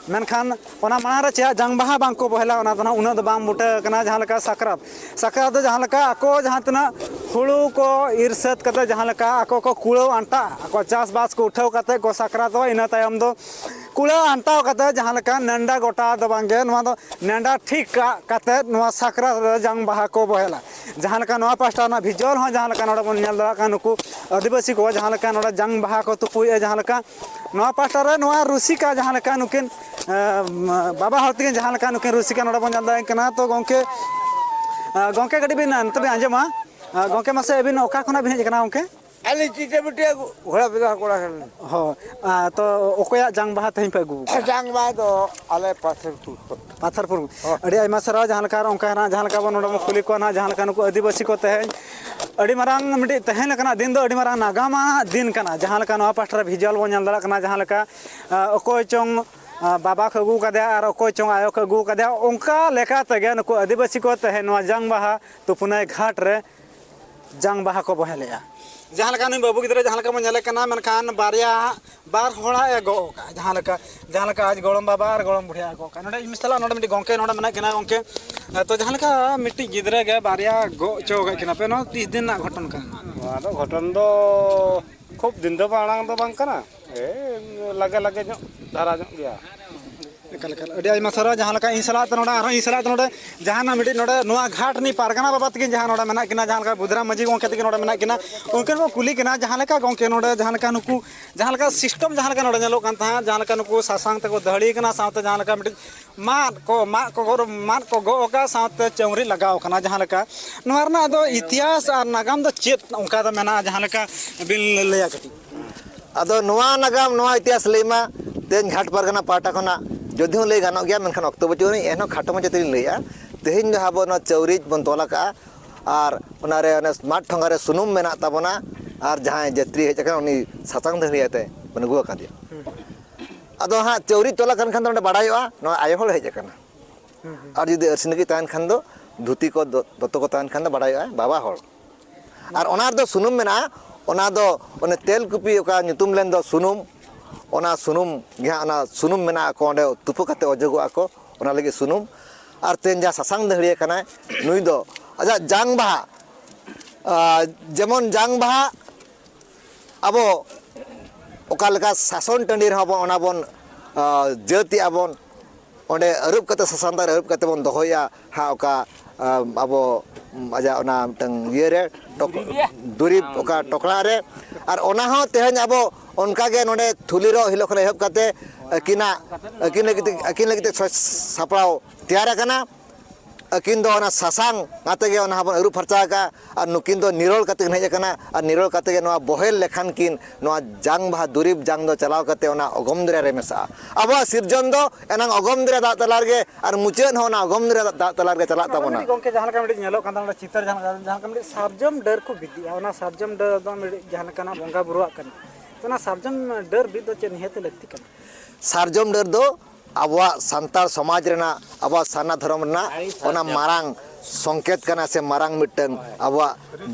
ᱢᱮᱱᱠᱷᱟᱱ ᱚᱱᱟ ᱢᱟᱲᱟᱝ ᱨᱮ ᱪᱮᱫᱟᱜ ᱡᱟᱝ ᱵᱟᱦᱟ ᱵᱟᱝ ᱠᱚ ᱵᱚᱦᱮᱞᱟ, ᱚᱱᱟ ᱫᱚ ᱱᱟᱦᱟᱜ ᱩᱱᱟᱹᱜ ᱫᱚ ᱵᱟᱝ ᱵᱩᱴᱟᱹ ᱟᱠᱟᱱᱟ᱾ ᱡᱟᱦᱟᱸ ᱞᱮᱠᱟ ᱥᱟᱠᱨᱟᱛ, ᱥᱟᱠᱨᱟᱛ ᱫᱚ ᱡᱟᱦᱟᱸ ᱞᱮᱠᱟ ᱟᱠᱚ ᱡᱟᱦᱟᱸ ᱛᱤᱱᱟᱹᱜ ᱦᱩᱲᱩ ᱠᱚ ᱤᱨ ᱥᱟᱹᱛ ᱠᱟᱛᱮ ᱡᱟᱦᱟᱸ ᱞᱮᱠᱟ ᱟᱠᱚ ᱠᱚ ᱠᱩᱲᱟᱹᱣ ᱟᱱᱴᱟᱜᱼᱟ, ᱟᱠᱚ ᱪᱟᱥᱵᱟᱥ ᱠᱚ ᱩᱴᱷᱟᱹᱣ ᱠᱟᱛᱮ ᱠᱚ ᱥᱟᱠᱨᱟᱛᱚᱜᱼᱟ, ᱤᱱᱟᱹ ᱛᱟᱭᱚᱢ ᱫᱚ ᱠᱩᱲᱟᱹᱣ ᱟᱱᱴᱟᱣ ᱠᱟᱛᱮ ᱡᱟᱦᱟᱸ ᱞᱮᱠᱟ ᱱᱮᱰᱟ ᱜᱚᱴᱟ ᱫᱚ ᱵᱟᱝᱜᱮ, ᱱᱚᱣᱟ ᱫᱚ ᱱᱮᱰᱟ ᱴᱷᱤᱠ ᱠᱟᱜ ᱠᱟᱛᱮ ᱱᱚᱣᱟ ᱥᱟᱠᱨᱟᱛ ᱨᱮ ᱡᱟᱝ ᱵᱟᱦᱟ ᱠᱚ ᱵᱚᱦᱮᱞᱟ᱾ ᱡᱟᱦᱟᱸ ᱞᱮᱠᱟ ᱱᱚᱣᱟ ᱯᱟᱥᱴᱟ ᱨᱮᱱᱟᱜ ᱵᱷᱤᱡᱩᱣᱟᱞ ᱦᱚᱸ ᱡᱟᱦᱟᱸ ᱞᱮᱠᱟ ᱱᱚᱰᱮ ᱵᱚᱱ ᱧᱮᱞ ᱫᱟᱲᱮᱭᱟᱜ ᱠᱟᱱᱟ, ᱱᱩᱠᱩ ᱟᱹᱫᱤᱵᱟᱹᱥᱤ ᱠᱚ ᱡᱟᱦᱟᱸ ᱞᱮᱠᱟ ᱱᱚᱰᱮ ᱡᱟᱝ ᱵᱟᱦᱟ ᱠᱚ ᱛᱩᱯᱩᱭᱮᱫᱼᱟ, ᱡᱟᱦᱟᱸ ᱞᱮᱠᱟ ᱱᱚᱣᱟ ᱯᱟᱥᱴᱟ ᱨᱮ ᱱᱚᱣᱟ ᱨᱩᱥᱤᱠᱟ ᱡᱟᱦᱟᱸ ᱞᱮᱠᱟ ᱱᱩᱠᱤᱱ, ᱮ, ᱵᱟᱵᱟ ᱦᱚᱲ ᱛᱟᱹᱠᱤᱱ ᱡᱟᱦᱟᱸ ᱞᱮᱠᱟ ᱱᱩᱠᱤᱱ ᱨᱩᱥᱤᱠᱟ ᱱᱚᱰᱮ ᱵᱚᱱ ᱧᱮᱞ ᱫᱟᱲᱮᱭᱟᱜ ᱠᱟᱱᱟ᱾ ᱛᱚ ᱜᱚᱢᱠᱮ, ᱮ, ᱜᱚᱢᱠᱮ ᱠᱟᱹᱴᱤᱡ ᱵᱤᱱ ᱱᱤᱛᱚᱜ ᱵᱤᱱ ᱟᱸᱡᱚᱢᱟ᱾ ᱮ, ᱜᱚᱢᱠᱮ, ᱢᱟᱥᱮ ᱟᱹᱵᱤᱱ ᱚᱠᱟ ᱠᱷᱚᱱᱟᱜ ᱵᱤᱱ ᱦᱮᱡ ᱟᱠᱟᱱᱟ ᱜᱚᱢᱠᱮ? ᱟᱹᱞᱤᱧ ᱪᱤᱴᱟᱹ ᱵᱤᱴᱟᱹ ᱜᱷᱚᱲᱟ ᱵᱮᱱᱟᱣ ᱠᱚᱲᱟ ᱠᱟᱱᱟᱞᱤᱧ᱾ ᱦᱚᱸ, ᱟ, ᱛᱚ ᱚᱠᱚᱭᱟᱜ ᱡᱟᱝ ᱵᱟᱦᱟ ᱛᱮᱦᱮᱧ ᱯᱮ ᱟᱹᱜᱩ ᱟᱠᱟᱫᱟ? ᱡᱟᱝ ᱵᱟᱦᱟ ᱫᱚ ᱟᱞᱮ ᱯᱟᱛᱷᱚᱨᱯᱩᱨ ᱠᱷᱚᱱ᱾ ᱯᱟᱛᱷᱚᱨᱯᱩᱨ᱾ ᱦᱚᱸ᱾ ᱟᱹᱰᱤ ᱟᱭᱢᱟ ᱥᱟᱨᱦᱟᱣ᱾ ᱡᱟᱦᱟᱸ ᱞᱮᱠᱟ ᱟᱨ ᱚᱱᱠᱟ ᱱᱟᱜ ᱡᱟᱦᱟᱸ ᱞᱮᱠᱟ ᱵᱚᱱ ᱱᱚᱰᱮ ᱵᱚᱱ ᱠᱩᱞᱤ ᱠᱚᱣᱟ ᱱᱟᱜ, ᱡᱟᱦᱟᱸ ᱞᱮᱠᱟ ᱱᱩᱠᱩ ᱟᱹᱫᱤᱵᱟᱹᱥᱤ ᱠᱚ ᱛᱮᱦᱮᱧ ᱟᱹᱰᱤ ᱢᱟᱨᱟᱝ ᱢᱤᱫᱴᱤᱡ ᱛᱮᱦᱮᱧ ᱞᱮᱠᱟᱱᱟᱜ ᱫᱤᱱ ᱫᱚ ᱟᱹᱰᱤ ᱢᱟᱨᱟᱝ ᱱᱟᱜᱟᱢ ᱟᱱᱟᱜ ᱫᱤᱱ ᱠᱟᱱᱟ᱾ ᱡᱟᱦᱟᱸ ᱞᱮᱠᱟ ᱱᱚᱣᱟ ᱯᱟᱥᱴᱟ ᱨᱮ ᱵᱷᱤᱡᱩᱣᱟᱞ ᱵᱚᱱ ᱧᱮᱞ ᱫᱟᱲᱮᱭᱟᱜ ᱠᱟᱱᱟ, ᱡᱟᱦᱟᱸ ᱞᱮᱠᱟ, ᱟ, ᱚᱠᱚᱭ ᱪᱚᱝ, ᱟ, ᱵᱟᱵᱟ ᱠᱚ ᱟᱹᱜᱩ ᱠᱟᱫᱮᱭᱟ ᱟᱨ ᱚᱠᱚᱭ ᱪᱚᱝ ᱟᱭᱳ ᱠᱚ ᱟᱹᱜᱩ ᱠᱟᱫᱮᱭᱟ, ᱚᱱᱠᱟ ᱞᱮᱠᱟ ᱛᱮᱜᱮ ᱱᱩᱠᱩ ᱟᱹᱫᱤᱵᱟᱹᱥᱤ ᱠᱚ ᱛᱮᱦᱮᱧ ᱱᱚᱣᱟ ᱡᱟᱝ ᱵᱟᱦᱟ ᱛᱩᱯᱩᱱᱟᱹᱭ ᱜᱷᱟᱴ ᱨᱮ ᱡᱟᱝ ᱵᱟᱦᱟ ᱠᱚ ᱵᱚᱦᱮᱞᱮᱜᱼᱟ᱾ ᱡᱟᱦᱟᱸ ᱞᱮᱠᱟ ᱱᱩᱭ ᱵᱟᱹᱵᱩ ᱜᱤᱫᱽᱨᱟᱹ ᱡᱟᱦᱟᱸ ᱞᱮᱠᱟ ᱵᱚᱱ ᱧᱮᱞᱮ ᱠᱟᱱᱟ, ᱢᱮᱱᱠᱷᱟᱱ ᱵᱟᱨᱭᱟ, ᱵᱟᱨ ᱦᱚᱲᱟᱜ ᱮ ᱜᱚᱜ ᱟᱠᱟᱫᱼᱟ᱾ ᱡᱟᱦᱟᱸ ᱞᱮᱠᱟ, ᱡᱟᱦᱟᱸ ᱞᱮᱠᱟ ᱟᱡ ᱜᱚᱲᱚᱢ ᱵᱟᱵᱟ ᱟᱨ ᱜᱚᱲᱚᱢ ᱵᱩᱰᱷᱤᱭᱟᱜ ᱮ ᱜᱚᱜ ᱟᱠᱟᱫᱼᱟ᱾ ᱱᱚᱰᱮ ᱤᱧ ᱥᱟᱞᱟᱜ ᱱᱚᱰᱮ ᱢᱤᱫᱴᱤᱡ ᱜᱚᱢᱠᱮ ᱱᱚᱰᱮ ᱢᱮᱱᱟᱜ ᱠᱤᱱᱟ, ᱜᱚᱢᱠᱮ᱾ ᱛᱚ, ᱡᱟᱦᱟᱸ ᱞᱮᱠᱟ ᱢᱤᱫᱴᱤᱡ ᱜᱤᱫᱽᱨᱟᱹ ᱜᱮ ᱵᱟᱨᱭᱟ ᱜᱚᱜ ᱦᱚᱪᱚ ᱟᱠᱟᱫ ᱠᱤᱱᱟ ᱯᱮ, ᱱᱚᱣᱟ ᱛᱤᱥ ᱫᱤᱱ ᱨᱮᱱᱟᱜ ᱜᱷᱚᱴᱚᱱ ᱠᱟᱱᱟ? ᱱᱚᱣᱟ ᱫᱚ ᱜᱷᱚᱴᱚᱱ ᱫᱚ ᱠᱷᱩᱵ ᱫᱤᱱ ᱫᱚ ᱢᱟᱲᱟᱝ ᱫᱚ ᱵᱟᱝ ᱠᱟᱱᱟ, ᱮ, ᱞᱟᱜᱮ ᱞᱟᱜᱮ ᱧᱚᱜ, ᱫᱷᱟᱨᱟ ᱧᱚᱜ ᱜᱮᱭᱟ᱾ ᱮᱠᱟᱞ, ᱮᱠᱟᱞ᱾ ᱟᱹᱰᱤ ᱟᱭᱢᱟ ᱥᱟᱨᱦᱟᱣ᱾ ᱡᱟᱦᱟᱸ ᱞᱮᱠᱟ ᱤᱧ ᱥᱟᱞᱟᱜ ᱛᱮ ᱱᱚᱰᱮ, ᱟᱨᱦᱚᱸ ᱤᱧ ᱥᱟᱞᱟᱜ ᱛᱮ ᱱᱚᱰᱮ ᱡᱟᱦᱟᱱᱟᱜ ᱢᱤᱫᱴᱤᱡ ᱱᱚᱰᱮ ᱱᱚᱣᱟ ᱜᱷᱟᱴ ᱨᱤᱱᱤᱡ ᱯᱟᱨᱜᱟᱱᱟ ᱵᱟᱵᱟ ᱛᱟᱹᱠᱤᱱ ᱡᱟᱦᱟᱸ ᱱᱚᱰᱮ ᱢᱮᱱᱟᱜ ᱠᱤᱱᱟ, ᱡᱟᱦᱟᱸ ᱞᱮᱠᱟ ᱵᱩᱫᱷᱨᱟᱢ ᱢᱟᱹᱡᱷᱤ ᱜᱚᱢᱠᱮ ᱛᱟᱹᱠᱤᱱ ᱱᱚᱰᱮ ᱢᱮᱱᱟᱜ ᱠᱤᱱᱟ, ᱩᱱᱠᱤᱱ ᱵᱚ ᱠᱩᱞᱤ ᱠᱤᱱᱟ, ᱡᱟᱦᱟᱸ ᱞᱮᱠᱟ ᱜᱚᱢᱠᱮ ᱱᱚᱰᱮ ᱡᱟᱦᱟᱸ ᱞᱮᱠᱟ ᱱᱩᱠᱩ, ᱡᱟᱦᱟᱸ ᱞᱮᱠᱟ system ᱡᱟᱦᱟᱸ ᱞᱮᱠᱟ ᱱᱚᱰᱮ ᱧᱮᱞᱚᱜ ᱠᱟᱱ ᱛᱟᱦᱮᱸᱫ, ᱡᱟᱦᱟᱸ ᱞᱮᱠᱟ ᱱᱩᱠᱩ ᱥᱟᱥᱟᱝ ᱛᱮᱠᱚ ᱫᱟᱹᱦᱲᱤ ᱠᱟᱱᱟ, ᱥᱟᱶᱛᱮ ᱡᱟᱦᱟᱸ ᱞᱮᱠᱟ ᱢᱤᱫᱴᱤᱡ ᱢᱟᱫ ᱠᱚ, ᱢᱟᱫ ᱠᱚ ᱜᱚᱜ, ᱢᱟᱫ ᱠᱚ ᱜᱚᱜ ᱟᱠᱟᱫ, ᱥᱟᱶᱛᱮ ᱪᱟᱹᱣᱨᱤ ᱞᱟᱜᱟᱣ ᱠᱟᱱᱟ, ᱡᱟᱦᱟᱸ ᱞᱮᱠᱟ ᱱᱚᱣᱟ ᱨᱮᱱᱟᱜ ᱫᱚ ᱤᱛᱤᱦᱟᱥ ᱟᱨ ᱱᱟᱜᱟᱢ ᱫᱚ ᱪᱮᱫ ᱚᱱᱠᱟ ᱫᱚ ᱢᱮᱱᱟᱜᱼᱟ, ᱡᱟᱦᱟᱸ ᱞᱮᱠᱟ ᱵᱤᱱ ᱞᱟᱹᱭᱟ ᱠᱟᱹᱴᱤᱡ? ᱟᱫᱚ ᱱᱚᱣᱟ ᱱᱟᱜᱟᱢ, ᱱᱚᱣᱟ ᱤᱛᱤᱦᱟᱥ ᱞᱟᱹᱭ ᱢᱟ ᱛᱮᱦᱮᱧ ᱜᱷᱟᱴ ᱯᱟᱨᱜᱟᱱᱟ ᱯᱟᱦᱴᱟ ᱠᱷᱚᱱᱟᱜ ᱡᱩᱫᱤ ᱦᱚᱸ ᱞᱟᱹᱭ ᱜᱟᱱᱚᱜ ᱜᱮᱭᱟ, ᱢᱮᱱᱠᱷᱟᱱ ᱚᱠᱛᱚ ᱵᱟᱹᱪᱩᱜ ᱟᱹᱱᱤᱡ, ᱮᱱᱦᱚᱸ ᱠᱷᱟᱴᱚ ᱢᱟᱪᱷᱟ ᱛᱮᱞᱤᱧ ᱞᱟᱹᱭᱮᱜᱼᱟ᱾ ᱛᱮᱦᱮᱧ ᱫᱚ ᱟᱵᱚ ᱱᱚᱣᱟ ᱪᱟᱹᱣᱨᱤᱡ ᱵᱚᱱ ᱛᱚᱞ ᱟᱠᱟᱜᱼᱟ, ᱟᱨ ᱚᱱᱟᱨᱮ ᱚᱱᱮ ᱢᱟᱫ ᱴᱷᱚᱸᱜᱟ ᱨᱮ ᱥᱩᱱᱩᱢ ᱢᱮᱱᱟᱜ ᱛᱟᱵᱚᱱᱟ, ᱟᱨ ᱡᱟᱦᱟᱸᱭ ᱡᱟᱹᱛᱨᱤ ᱦᱮᱡ ᱟᱠᱟᱱᱟ ᱩᱱᱤ ᱥᱟᱥᱟᱝ ᱫᱟᱹᱦᱲᱤᱭᱟᱹ ᱛᱮ ᱵᱚᱱ ᱟᱹᱜᱩ ᱟᱠᱟᱫᱮᱭᱟ᱾ ᱟᱫᱚ ᱦᱟᱸᱜ ᱪᱟᱹᱣᱨᱤᱡ ᱛᱚᱞ ᱟᱠᱟᱱ ᱠᱷᱟᱱ ᱫᱚ ᱚᱸᱰᱮ ᱵᱟᱲᱟᱭᱚᱜᱼᱟ ᱱᱚᱣᱟ ᱟᱭᱳ ᱦᱚᱲ ᱦᱮᱡ ᱟᱠᱟᱱᱟ, ᱟᱨ ᱡᱩᱫᱤ ᱟᱹᱨᱥᱤ ᱱᱟᱹᱠᱤᱡ ᱛᱟᱦᱮᱱ ᱠᱷᱟᱱ ᱫᱚ, ᱫᱷᱩᱛᱤ ᱠᱚ ᱫᱚ-, ᱫᱚᱛᱚ ᱠᱚ ᱛᱟᱦᱮᱱ ᱠᱷᱟᱱ ᱫᱚ ᱵᱟᱲᱟᱭᱚᱜᱼᱟ ᱵᱟᱵᱟ ᱦᱚᱲ᱾ ᱟᱨ ᱚᱱᱟ ᱨᱮᱫᱚ ᱥᱩᱱᱩᱢ ᱢᱮᱱᱟᱜᱼᱟ, ᱚᱱᱟ ᱫᱚ ᱚᱱᱮ ᱛᱮᱞ ᱠᱩᱯᱤ ᱚᱠᱟ ᱧᱩᱛᱩᱢ ᱞᱮᱱ ᱫᱚ ᱥᱩᱱᱩᱢ, ᱚᱱᱟ ᱥᱩᱱᱩᱢ ᱜᱮ ᱦᱟᱸᱜ, ᱚᱱᱟ ᱥᱩᱱᱩᱢ ᱢᱮᱱᱟᱜᱼᱟ ᱠᱚ ᱚᱸᱰᱮ ᱛᱩᱯᱩ ᱠᱟᱛᱮ ᱚᱡᱚᱜᱚᱜᱼᱟ ᱠᱚ, ᱚᱱᱟ ᱞᱟᱹᱜᱤᱫ ᱥᱩᱱᱩᱢ᱾ ᱟᱨ ᱛᱮᱦᱮᱧ ᱡᱟᱦᱟᱸ ᱥᱟᱥᱟᱝ ᱫᱟᱹᱦᱲᱤᱭᱟᱹ ᱠᱟᱱᱟᱭ, ᱱᱩᱭ ᱫᱚ ᱟᱡᱟᱜ ᱡᱟᱝ ᱵᱟᱦᱟ, ᱟᱨ ᱡᱮᱢᱚᱱ ᱡᱟᱝ ᱵᱟᱦᱟ ᱟᱵᱚ ᱚᱠᱟ ᱞᱮᱠᱟ ᱥᱟᱥᱚᱱ ᱴᱟᱺᱰᱤ ᱨᱮᱦᱚᱸ ᱵᱚᱱ, ᱚᱱᱟ ᱵᱚᱱ, ᱟᱨ ᱡᱟᱹᱛ ᱮᱜᱼᱟ ᱵᱚᱱ, ᱚᱸᱰᱮ ᱟᱹᱨᱩᱵ ᱠᱟᱛᱮ, ᱥᱟᱥᱟᱝ ᱫᱟᱜ ᱨᱮ ᱟᱹᱨᱩᱵ ᱠᱟᱛᱮ ᱵᱚᱱ ᱫᱚᱦᱚᱭᱟ ᱦᱟᱸᱜ ᱚᱠᱟ, ᱟᱢ, ᱟᱵᱚ, ᱩᱢ, ᱟᱡᱟᱜ ᱚᱱᱟ ᱢᱤᱫᱴᱟᱝ ᱤᱭᱟᱹ ᱨᱮ, ᱴᱚᱠ-, ᱫᱩᱨᱤᱵᱽ ᱚᱠᱟ ᱴᱚᱠᱲᱟ ᱨᱮ᱾ ᱟᱨ ᱚᱱᱟ ᱦᱚᱸ ᱛᱮᱦᱮᱧ ᱟᱵᱚ ᱚᱱᱠᱟ ᱜᱮ ᱱᱚᱰᱮ ᱛᱷᱩᱞᱤ ᱨᱚᱜ ᱦᱤᱞᱳᱜ ᱠᱷᱚᱱ ᱮᱦᱚᱵ ᱠᱟᱛᱮ ᱟᱹᱠᱤᱱᱟᱜ, ᱟᱹᱠᱤᱱ ᱞᱟᱹᱜᱤᱫ ᱛᱮ, ᱟᱹᱠᱤᱱ ᱞᱟᱹᱜᱤᱫ ᱛᱮ ᱥᱟᱡᱽ ᱥᱟᱯᱲᱟᱣ ᱛᱮᱭᱟᱨ ᱟᱠᱟᱱᱟ᱾ ᱟᱹᱠᱤᱱ ᱫᱚ ᱚᱱᱟ ᱥᱟᱥᱟᱝ ᱟᱛᱮ ᱜᱮ ᱚᱱᱟ ᱦᱚᱸᱵᱚᱱ ᱟᱹᱨᱩᱵ ᱯᱷᱟᱨᱪᱟ ᱟᱠᱟᱫᱼᱟ᱾ ᱟᱨ ᱱᱩᱠᱤᱱ ᱫᱚ ᱱᱤᱨᱚᱲ ᱠᱟᱛᱮ ᱠᱤᱱ ᱦᱮᱡ ᱟᱠᱟᱱᱟ᱾ ᱟᱨ ᱱᱤᱨᱚᱲ ᱠᱟᱛᱮ ᱜᱮ ᱱᱚᱣᱟ ᱵᱚᱦᱮᱞ ᱞᱮᱠᱷᱟᱱ ᱠᱤᱱ ᱱᱚᱣᱟ ᱡᱟᱝ ᱵᱟᱦᱟ ᱫᱩᱨᱤᱵᱽ ᱡᱟᱝ ᱫᱚ ᱪᱟᱞᱟᱣ ᱠᱟᱛᱮ ᱚᱱᱟ ᱚᱜᱚᱢ ᱫᱚᱨᱭᱟ ᱨᱮ ᱢᱮᱥᱟᱜᱼᱟ᱾ ᱟᱵᱚᱣᱟᱜ ᱥᱤᱨᱡᱚᱱ ᱫᱚ ᱮᱱᱟᱝ ᱚᱜᱚᱢ ᱫᱚᱨᱭᱟ ᱫᱟᱜ ᱛᱟᱞᱟ ᱨᱮᱜᱮ, ᱟᱨ ᱢᱩᱪᱟᱹᱫ ᱦᱚᱸ ᱚᱱᱟ ᱚᱜᱚᱢ ᱫᱚᱨᱭᱟ ᱫᱟᱜ ᱛᱟᱞᱟ ᱨᱮᱜᱮ ᱪᱟᱞᱟᱜ ᱛᱟᱵᱚᱱᱟ᱾ ᱜᱚᱢᱠᱮ, ᱡᱟᱦᱟᱸ ᱞᱮᱠᱟ ᱢᱤᱫᱴᱤᱡ ᱧᱮᱞᱚᱜ ᱠᱟᱱ ᱛᱟᱵᱚᱱᱟ ᱪᱤᱛᱟᱹᱨ, ᱡᱟᱦᱟᱸ ᱞᱮᱠᱟ, ᱡᱟᱦᱟᱸ ᱞᱮᱠᱟ ᱢᱤᱫᱴᱤᱡ ᱥᱟᱨᱡᱚᱢ ᱰᱟᱹᱨ ᱠᱚ ᱵᱤᱫ ᱮᱫᱼᱟ, ᱚᱱᱟ ᱥᱟᱨᱡᱚᱢ ᱰᱟᱹᱨ ᱫᱚ ᱢᱤᱫᱴᱤᱡ ᱡᱟᱦᱟᱸ ᱞᱮᱠᱟᱱᱟᱜ ᱵᱚᱸᱜᱟ ᱵᱩᱨᱩᱣᱟᱜ ᱠᱟᱱᱟ, ᱛᱚ ᱚᱱᱟ ᱥᱟᱨᱡᱚᱢ ᱰᱟᱹᱨ ᱵᱤᱫ ᱫᱚ ᱪᱮᱫ ᱱᱤᱦᱟᱹᱛ ᱞᱟᱹᱠᱛᱤ ᱠᱟᱱᱟ? ᱥᱟᱨᱡᱚᱢ ᱰᱟᱹᱨ ᱫᱚ ᱟᱵᱚᱣᱟᱜ ᱥᱟᱱᱛᱟᱲ ᱥᱚᱢᱟᱡᱽ ᱨᱮᱱᱟᱜ, ᱟᱵᱚᱣᱟᱜ ᱥᱟᱨᱱᱟ ᱫᱷᱚᱨᱚᱢ ᱨᱮᱱᱟᱜ ᱚᱱᱟ ᱢᱟᱨᱟᱝ ᱥᱚᱝᱠᱮᱛ ᱠᱟᱱᱟ ᱥᱮ ᱢᱟᱨᱟᱝ ᱢᱤᱫᱴᱟᱝ ᱟᱵᱚᱣᱟᱜ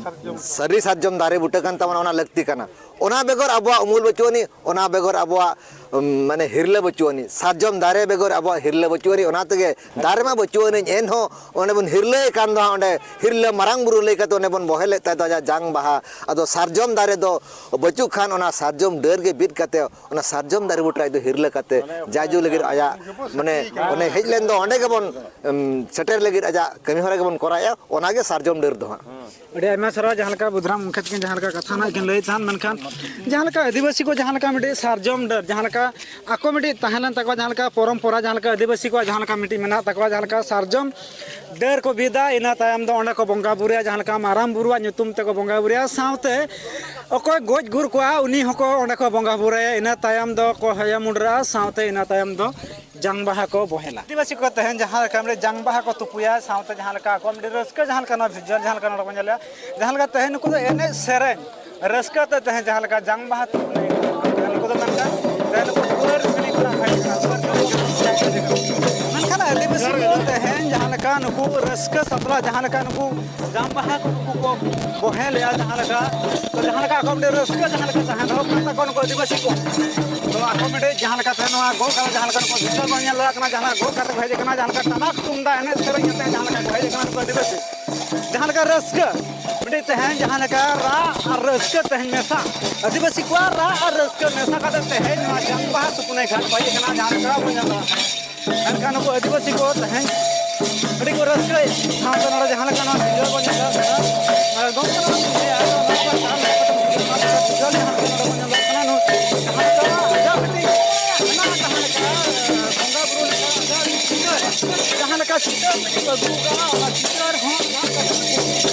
ᱥᱟᱹᱨᱤ ᱥᱟᱨᱡᱚᱢ ᱫᱟᱨᱮ ᱵᱩᱴᱟᱹ ᱠᱟᱱ ᱛᱟᱵᱚᱱᱟ, ᱚᱱᱟ ᱞᱟᱹᱠᱛᱤ ᱠᱟᱱᱟ᱾ ᱚᱱᱟ ᱵᱮᱜᱚᱨ ᱟᱵᱚᱣᱟᱜ ᱩᱢᱩᱞ ᱵᱟᱹᱪᱩᱜ ᱟᱹᱱᱤᱡ, ᱚᱱᱟ ᱵᱮᱜᱚᱨ ᱟᱵᱚᱣᱟᱜ, ᱩᱢ, ᱢᱟᱱᱮ ᱦᱤᱨᱞᱟᱹ ᱵᱟᱹᱪᱩᱜ ᱟᱹᱱᱤᱡ, ᱥᱟᱨᱡᱚᱢ ᱫᱟᱨᱮ ᱵᱮᱜᱚᱨ ᱟᱵᱚᱣᱟᱜ ᱦᱤᱨᱞᱟᱹ ᱵᱟᱹᱪᱩᱜ ᱟᱹᱱᱤᱡ᱾ ᱚᱱᱟ ᱛᱮᱜᱮ ᱫᱟᱨᱮ ᱢᱟ ᱵᱟᱹᱪᱩᱜ ᱟᱹᱱᱤᱡ, ᱮᱱᱦᱚᱸ ᱚᱸᱰᱮ ᱵᱚᱱ ᱦᱤᱨᱞᱟᱹᱭᱮ ᱠᱟᱱ ᱫᱚ ᱦᱟᱸᱜ, ᱚᱸᱰᱮ ᱦᱤᱨᱞᱟᱹ ᱢᱟᱨᱟᱝ ᱵᱩᱨᱩ ᱞᱟᱹᱭ ᱠᱟᱛᱮ ᱚᱸᱰᱮ ᱵᱚᱱ ᱵᱚᱦᱮᱞᱮᱫ ᱛᱟᱭ ᱫᱚ ᱟᱡᱟᱜ ᱡᱟᱝ ᱵᱟᱦᱟ᱾ ᱟᱫᱚ ᱥᱟᱨᱡᱚᱢ ᱫᱟᱨᱮ ᱫᱚ ᱵᱟᱹᱪᱩᱜ ᱠᱷᱟᱱ, ᱚᱱᱟ ᱥᱟᱨᱡᱚᱢ ᱰᱟᱹᱨ ᱜᱮ ᱵᱤᱫ ᱠᱟᱛᱮ ᱚᱱᱟ ᱥᱟᱨᱡᱚᱢ ᱫᱟᱨᱮ ᱵᱩᱴᱟᱹ ᱟᱡ ᱫᱚ ᱦᱤᱨᱞᱟᱹ ᱠᱟᱛᱮ ᱡᱟᱭᱡᱩᱜᱽ ᱞᱟᱹᱜᱤᱫ ᱟᱭᱟᱜ, ᱢᱟᱱᱮ, ᱚᱱᱮ ᱦᱮᱡ ᱞᱮᱱ ᱫᱚ ᱚᱸᱰᱮ ᱜᱮᱵᱚᱱ, ᱩᱢ, ᱥᱮᱴᱮᱨ ᱞᱟᱹᱜᱤᱫ ᱟᱡᱟᱜ ᱠᱟᱹᱢᱤ ᱦᱚᱨᱟ ᱜᱮᱵᱚᱱ ᱠᱚᱨᱟᱣᱮᱫᱼᱟ, ᱚᱱᱟ ᱜᱮ ᱥᱟᱨᱡᱚᱢ ᱰᱟᱹᱨ ᱫᱚ ᱦᱟᱸᱜ᱾ ᱟᱹᱰᱤ ᱟᱭᱢᱟ ᱥᱟᱨᱦᱟᱣ, ᱡᱟᱦᱟᱸ ᱞᱮᱠᱟ ᱵᱩᱫᱷᱨᱟᱢ ᱜᱚᱢᱠᱮ ᱛᱟᱹᱠᱤᱱ ᱡᱟᱦᱟᱸ ᱞᱮᱠᱟ ᱠᱟᱛᱷᱟ ᱱᱟᱜ ᱠᱤᱱ ᱞᱟᱹᱭᱮᱫ ᱛᱟᱦᱮᱱ, ᱢᱮᱱᱠᱷᱟᱱ ᱡᱟᱦᱟᱸ ᱞᱮᱠᱟ ᱟᱹᱫᱤᱵᱟᱹᱥᱤ ᱠᱚ ᱡᱟᱦᱟᱸ ᱞᱮᱠᱟ ᱢᱤᱫᱴᱤᱡ ᱥᱟᱨᱡᱚᱢ ᱰᱟᱹᱨ, ᱡᱟᱦᱟᱸ ᱞᱮᱠᱟ ᱟᱠᱚ ᱢᱤᱫᱴᱤᱡ ᱛᱟᱦᱮᱸ ᱞᱮᱱ ᱛᱟᱠᱚᱣᱟ, ᱡᱟᱦᱟᱸ ᱞᱮᱠᱟ ᱯᱚᱨᱚᱢᱯᱚᱨᱟ, ᱡᱟᱦᱟᱸ ᱞᱮᱠᱟ ᱟᱹᱫᱤᱵᱟᱹᱥᱤ ᱠᱚᱣᱟᱜ ᱡᱟᱦᱟᱸ ᱞᱮᱠᱟ ᱢᱤᱫᱴᱤᱡ ᱢᱮᱱᱟᱜ ᱛᱟᱠᱚᱣᱟ, ᱡᱟᱦᱟᱸ ᱞᱮᱠᱟ ᱥᱟᱨᱡᱚᱢ ᱰᱟᱹᱨ ᱠᱚ ᱵᱤᱫᱟ, ᱤᱱᱟᱹ ᱛᱟᱭᱚᱢ ᱫᱚ ᱚᱸᱰᱮ ᱠᱚ ᱵᱚᱸᱜᱟ ᱵᱩᱨᱩᱭᱟ, ᱡᱟᱦᱟᱸ ᱞᱮᱠᱟ ᱢᱟᱨᱟᱝ ᱵᱩᱨᱩᱣᱟᱜ ᱧᱩᱛᱩᱢ ᱛᱮᱠᱚ ᱵᱚᱸᱜᱟ ᱵᱩᱨᱩᱭᱟ, ᱥᱟᱶᱛᱮ ᱚᱠᱚᱭ ᱜᱚᱡ ᱜᱩᱨ ᱠᱚᱜᱼᱟ, ᱩᱱᱤ ᱦᱚᱸᱠᱚ ᱚᱸᱰᱮ ᱠᱚ ᱵᱚᱸᱜᱟ ᱵᱩᱨᱩᱭᱟ, ᱤᱱᱟᱹ ᱛᱟᱭᱚᱢ ᱫᱚ ᱠᱚ ᱦᱚᱭᱚ ᱢᱩᱰᱨᱟᱹᱜᱼᱟ, ᱥᱟᱶᱛᱮ ᱤᱱᱟᱹ ᱛᱟᱭᱚᱢ ᱫᱚ ᱡᱟᱝ ᱵᱟᱦᱟ ᱠᱚ ᱵᱚᱦᱮᱞᱟ᱾ ᱟᱹᱫᱤᱵᱟᱹᱥᱤ ᱠᱚ ᱛᱮᱦᱮᱧ ᱡᱟᱦᱟᱸ ᱞᱮᱠᱟ ᱢᱤᱫᱴᱮᱱ ᱡᱟᱝ ᱵᱟᱦᱟ ᱠᱚ ᱛᱩᱯᱩᱭᱟ, ᱥᱟᱶᱛᱮ ᱡᱟᱦᱟᱸ ᱞᱮᱠᱟ ᱟᱠᱚᱣᱟᱜ ᱢᱤᱫᱴᱮᱱ ᱨᱟᱹᱥᱠᱟᱹ, ᱡᱟᱦᱟᱸ ᱞᱮᱠᱟ ᱱᱚᱣᱟ visual, ᱡᱟᱦᱟᱸ ᱞᱮᱠᱟ ᱱᱚᱰᱮ ᱵᱚᱱ ᱧᱮᱞᱮᱜᱼᱟ, ᱡᱟᱦᱟᱸ ᱞᱮᱠᱟ ᱛᱮᱦᱮᱧ ᱱᱩᱠᱩ ᱫᱚ ᱮᱱᱮᱡ ᱥᱮᱨᱮᱧ ᱨᱟᱹᱥᱠᱟᱹ ᱛᱮ ᱛᱮᱦᱮᱧ ᱡᱟᱦᱟᱸ ᱞᱮᱠᱟ ᱡᱟᱝ ᱵᱟᱦᱟ ᱛᱩᱯᱩ ᱞᱟᱹᱜᱤᱫ ᱠᱚ, ᱱᱩᱠᱩ ᱫᱚ ᱢᱮᱱᱠᱷᱟᱱ ᱛᱮᱦᱮᱧ ᱱᱩᱠᱩ ᱴᱩᱣᱟᱹᱨ ᱥᱤᱲᱤ ᱠᱚ ᱨᱟᱠᱟᱵ ᱠᱟᱱᱟ, ᱴᱩᱣᱟᱹᱨ ᱥᱤᱲᱤ ᱠᱚ ᱨᱟᱠᱟᱵ ᱠᱟᱱᱟ᱾ ᱢᱮᱱᱠᱷᱟᱱ ᱟᱹᱫᱤᱵᱟᱹᱥᱤ ᱠᱚ ᱛᱮᱦᱮᱧ ᱡᱟᱦᱟᱸ ᱞᱮᱠᱟ ᱱᱩᱠᱩ ᱨᱟᱹᱥᱠᱟᱹ ᱥᱟᱛᱞᱟ, ᱡᱟᱦᱟᱸ ᱞᱮᱠᱟ ᱱᱩᱠᱩ ᱡᱟᱝ ᱵᱟᱦᱟ ᱠᱚ ᱱᱩᱠᱩ ᱠᱚ ᱵᱚᱦᱮᱞᱮᱜᱼᱟ, ᱡᱟᱦᱟᱸ ᱞᱮᱠᱟ, ᱛᱚ ᱡᱟᱦᱟᱸ ᱞᱮᱠᱟ ᱟᱠᱚ ᱢᱤᱫᱴᱮᱱ ᱨᱟᱹᱥᱠᱟᱹ ᱡᱟᱦᱟᱸ ᱞᱮᱠᱟ ᱛᱟᱦᱮᱸ ᱫᱚᱦᱚ ᱠᱟᱱ ᱛᱟᱠᱚᱣᱟ ᱱᱩᱠᱩ ᱟᱹᱫᱤᱵᱟᱹᱥᱤ ᱠᱚ, ᱛᱚ ᱟᱠᱚ ᱢᱤᱫᱴᱮᱱ ᱡᱟᱦᱟᱸ ᱞᱮᱠᱟ ᱛᱟᱦᱮᱸ ᱱᱚᱣᱟ ᱜᱚᱜ ᱠᱟᱛᱮ ᱡᱟᱦᱟᱸ ᱞᱮᱠᱟ ᱱᱩᱠᱩ ᱫᱤᱥᱚᱢ ᱵᱚᱱ ᱧᱮᱞ ᱫᱟᱲᱮᱭᱟᱜ ᱠᱟᱱᱟ, ᱡᱟᱦᱟᱸ ᱞᱮᱠᱟ ᱜᱚᱜ ᱠᱟᱛᱮ ᱠᱚ ᱦᱮᱡ ᱟᱠᱟᱱᱟ, ᱡᱟᱦᱟᱸ ᱞᱮᱠᱟ ᱴᱟᱢᱟᱠ ᱛᱩᱢᱫᱟᱜ ᱮᱱᱮᱡ ᱥᱮᱨᱮᱧ ᱠᱟᱛᱮ ᱡᱟᱦᱟᱸ ᱞᱮᱠᱟ ᱠᱚ ᱦᱮᱡ ᱟᱠᱟᱱᱟ ᱱᱩᱠᱩ ᱟᱹᱫᱤᱵᱟᱹᱥᱤ, ᱡᱟᱦᱟᱸ ᱞᱮᱠᱟ ᱨᱟᱹᱥᱠᱟᱹ ᱢᱤᱫᱴᱤᱡ ᱛᱮᱦᱮᱧ ᱡᱟᱦᱟᱸ ᱞᱮᱠᱟ ᱨᱟᱜ ᱟᱨ ᱨᱟᱹᱥᱠᱟᱹ ᱛᱮᱦᱮᱧ ᱢᱮᱥᱟ, ᱟᱹᱫᱤᱵᱟᱹᱥᱤ ᱠᱚᱣᱟᱜ ᱨᱟᱜ ᱟᱨ ᱨᱟᱹᱥᱠᱟᱹ ᱢᱮᱥᱟ ᱠᱟᱛᱮ ᱛᱮᱦᱮᱧ ᱱᱚᱣᱟ ᱡᱟᱝ ᱵᱟᱦᱟ ᱥᱩᱯᱱᱮ ᱜᱷᱟᱴ ᱠᱚ ᱦᱮᱡ ᱟᱠᱟᱱᱟ, ᱡᱟᱦᱟᱸ ᱞᱮᱠᱟ ᱵᱚᱱ ᱧᱮᱞ ᱫᱟᱲᱮᱭᱟᱜ ᱠᱟᱱᱟ᱾ ᱢᱮᱱᱠᱷᱟᱱ ᱱᱩᱠᱩ ᱟᱹᱫᱤᱵᱟᱹᱥᱤ ᱠᱚ ᱛᱮᱦᱮᱧ ᱟᱹᱰᱤ ᱠᱚ ᱨᱟᱹᱥᱠᱟᱹᱭ, ᱥᱟᱶᱛᱮ ᱱᱚᱰᱮ ᱡᱟᱦᱟᱸ ᱞᱮᱠᱟ ᱱᱚᱣᱟ video ᱵᱚᱱ ᱧᱮᱞ ᱫᱟᱲᱮᱭᱟᱜ ᱠᱟᱱᱟ, ᱟᱨ ᱜᱚᱢᱠᱮ ᱱᱚᱣᱟ ᱵᱚᱱ ᱞᱟᱹᱭᱟ, ᱟᱫᱚ ᱱᱚᱣᱟ ᱠᱚ ᱪᱟᱞ ᱞᱮᱠᱟ ᱛᱮ video ᱡᱟᱦᱟᱸ ᱞᱮᱠᱟ ᱱᱚᱰᱮ ᱵᱚᱱ ᱧᱮᱞ ᱫᱟᱲᱮᱭᱟᱜ ᱠᱟᱱᱟ, ᱱᱚᱣᱟ ᱡᱟᱦᱟᱸ ᱞᱮᱠᱟ ᱟᱡᱟᱜ ᱢᱤᱫᱴᱤᱡ ᱢᱮᱱᱟᱜᱼᱟ, ᱡᱟᱦᱟᱸ ᱞᱮᱠᱟ ᱵᱚᱸᱜᱟ ᱵᱩᱨᱩ ᱞᱮᱠᱟ ᱟᱡᱟᱜ ᱪᱤᱛᱟᱹᱨ, ᱡᱟᱦᱟᱸ ᱞᱮᱠᱟ ᱪᱤᱛᱟᱹᱨ ᱢᱤᱫᱴᱤᱡ ᱠᱚ ᱟᱹᱜᱩ ᱠᱟᱜᱼᱟ, ᱚᱱᱟ ᱪᱤᱛᱟᱹᱨ ᱦᱚᱸ ᱥᱟᱵ ᱠᱟᱛᱮ ᱮᱱᱮᱡ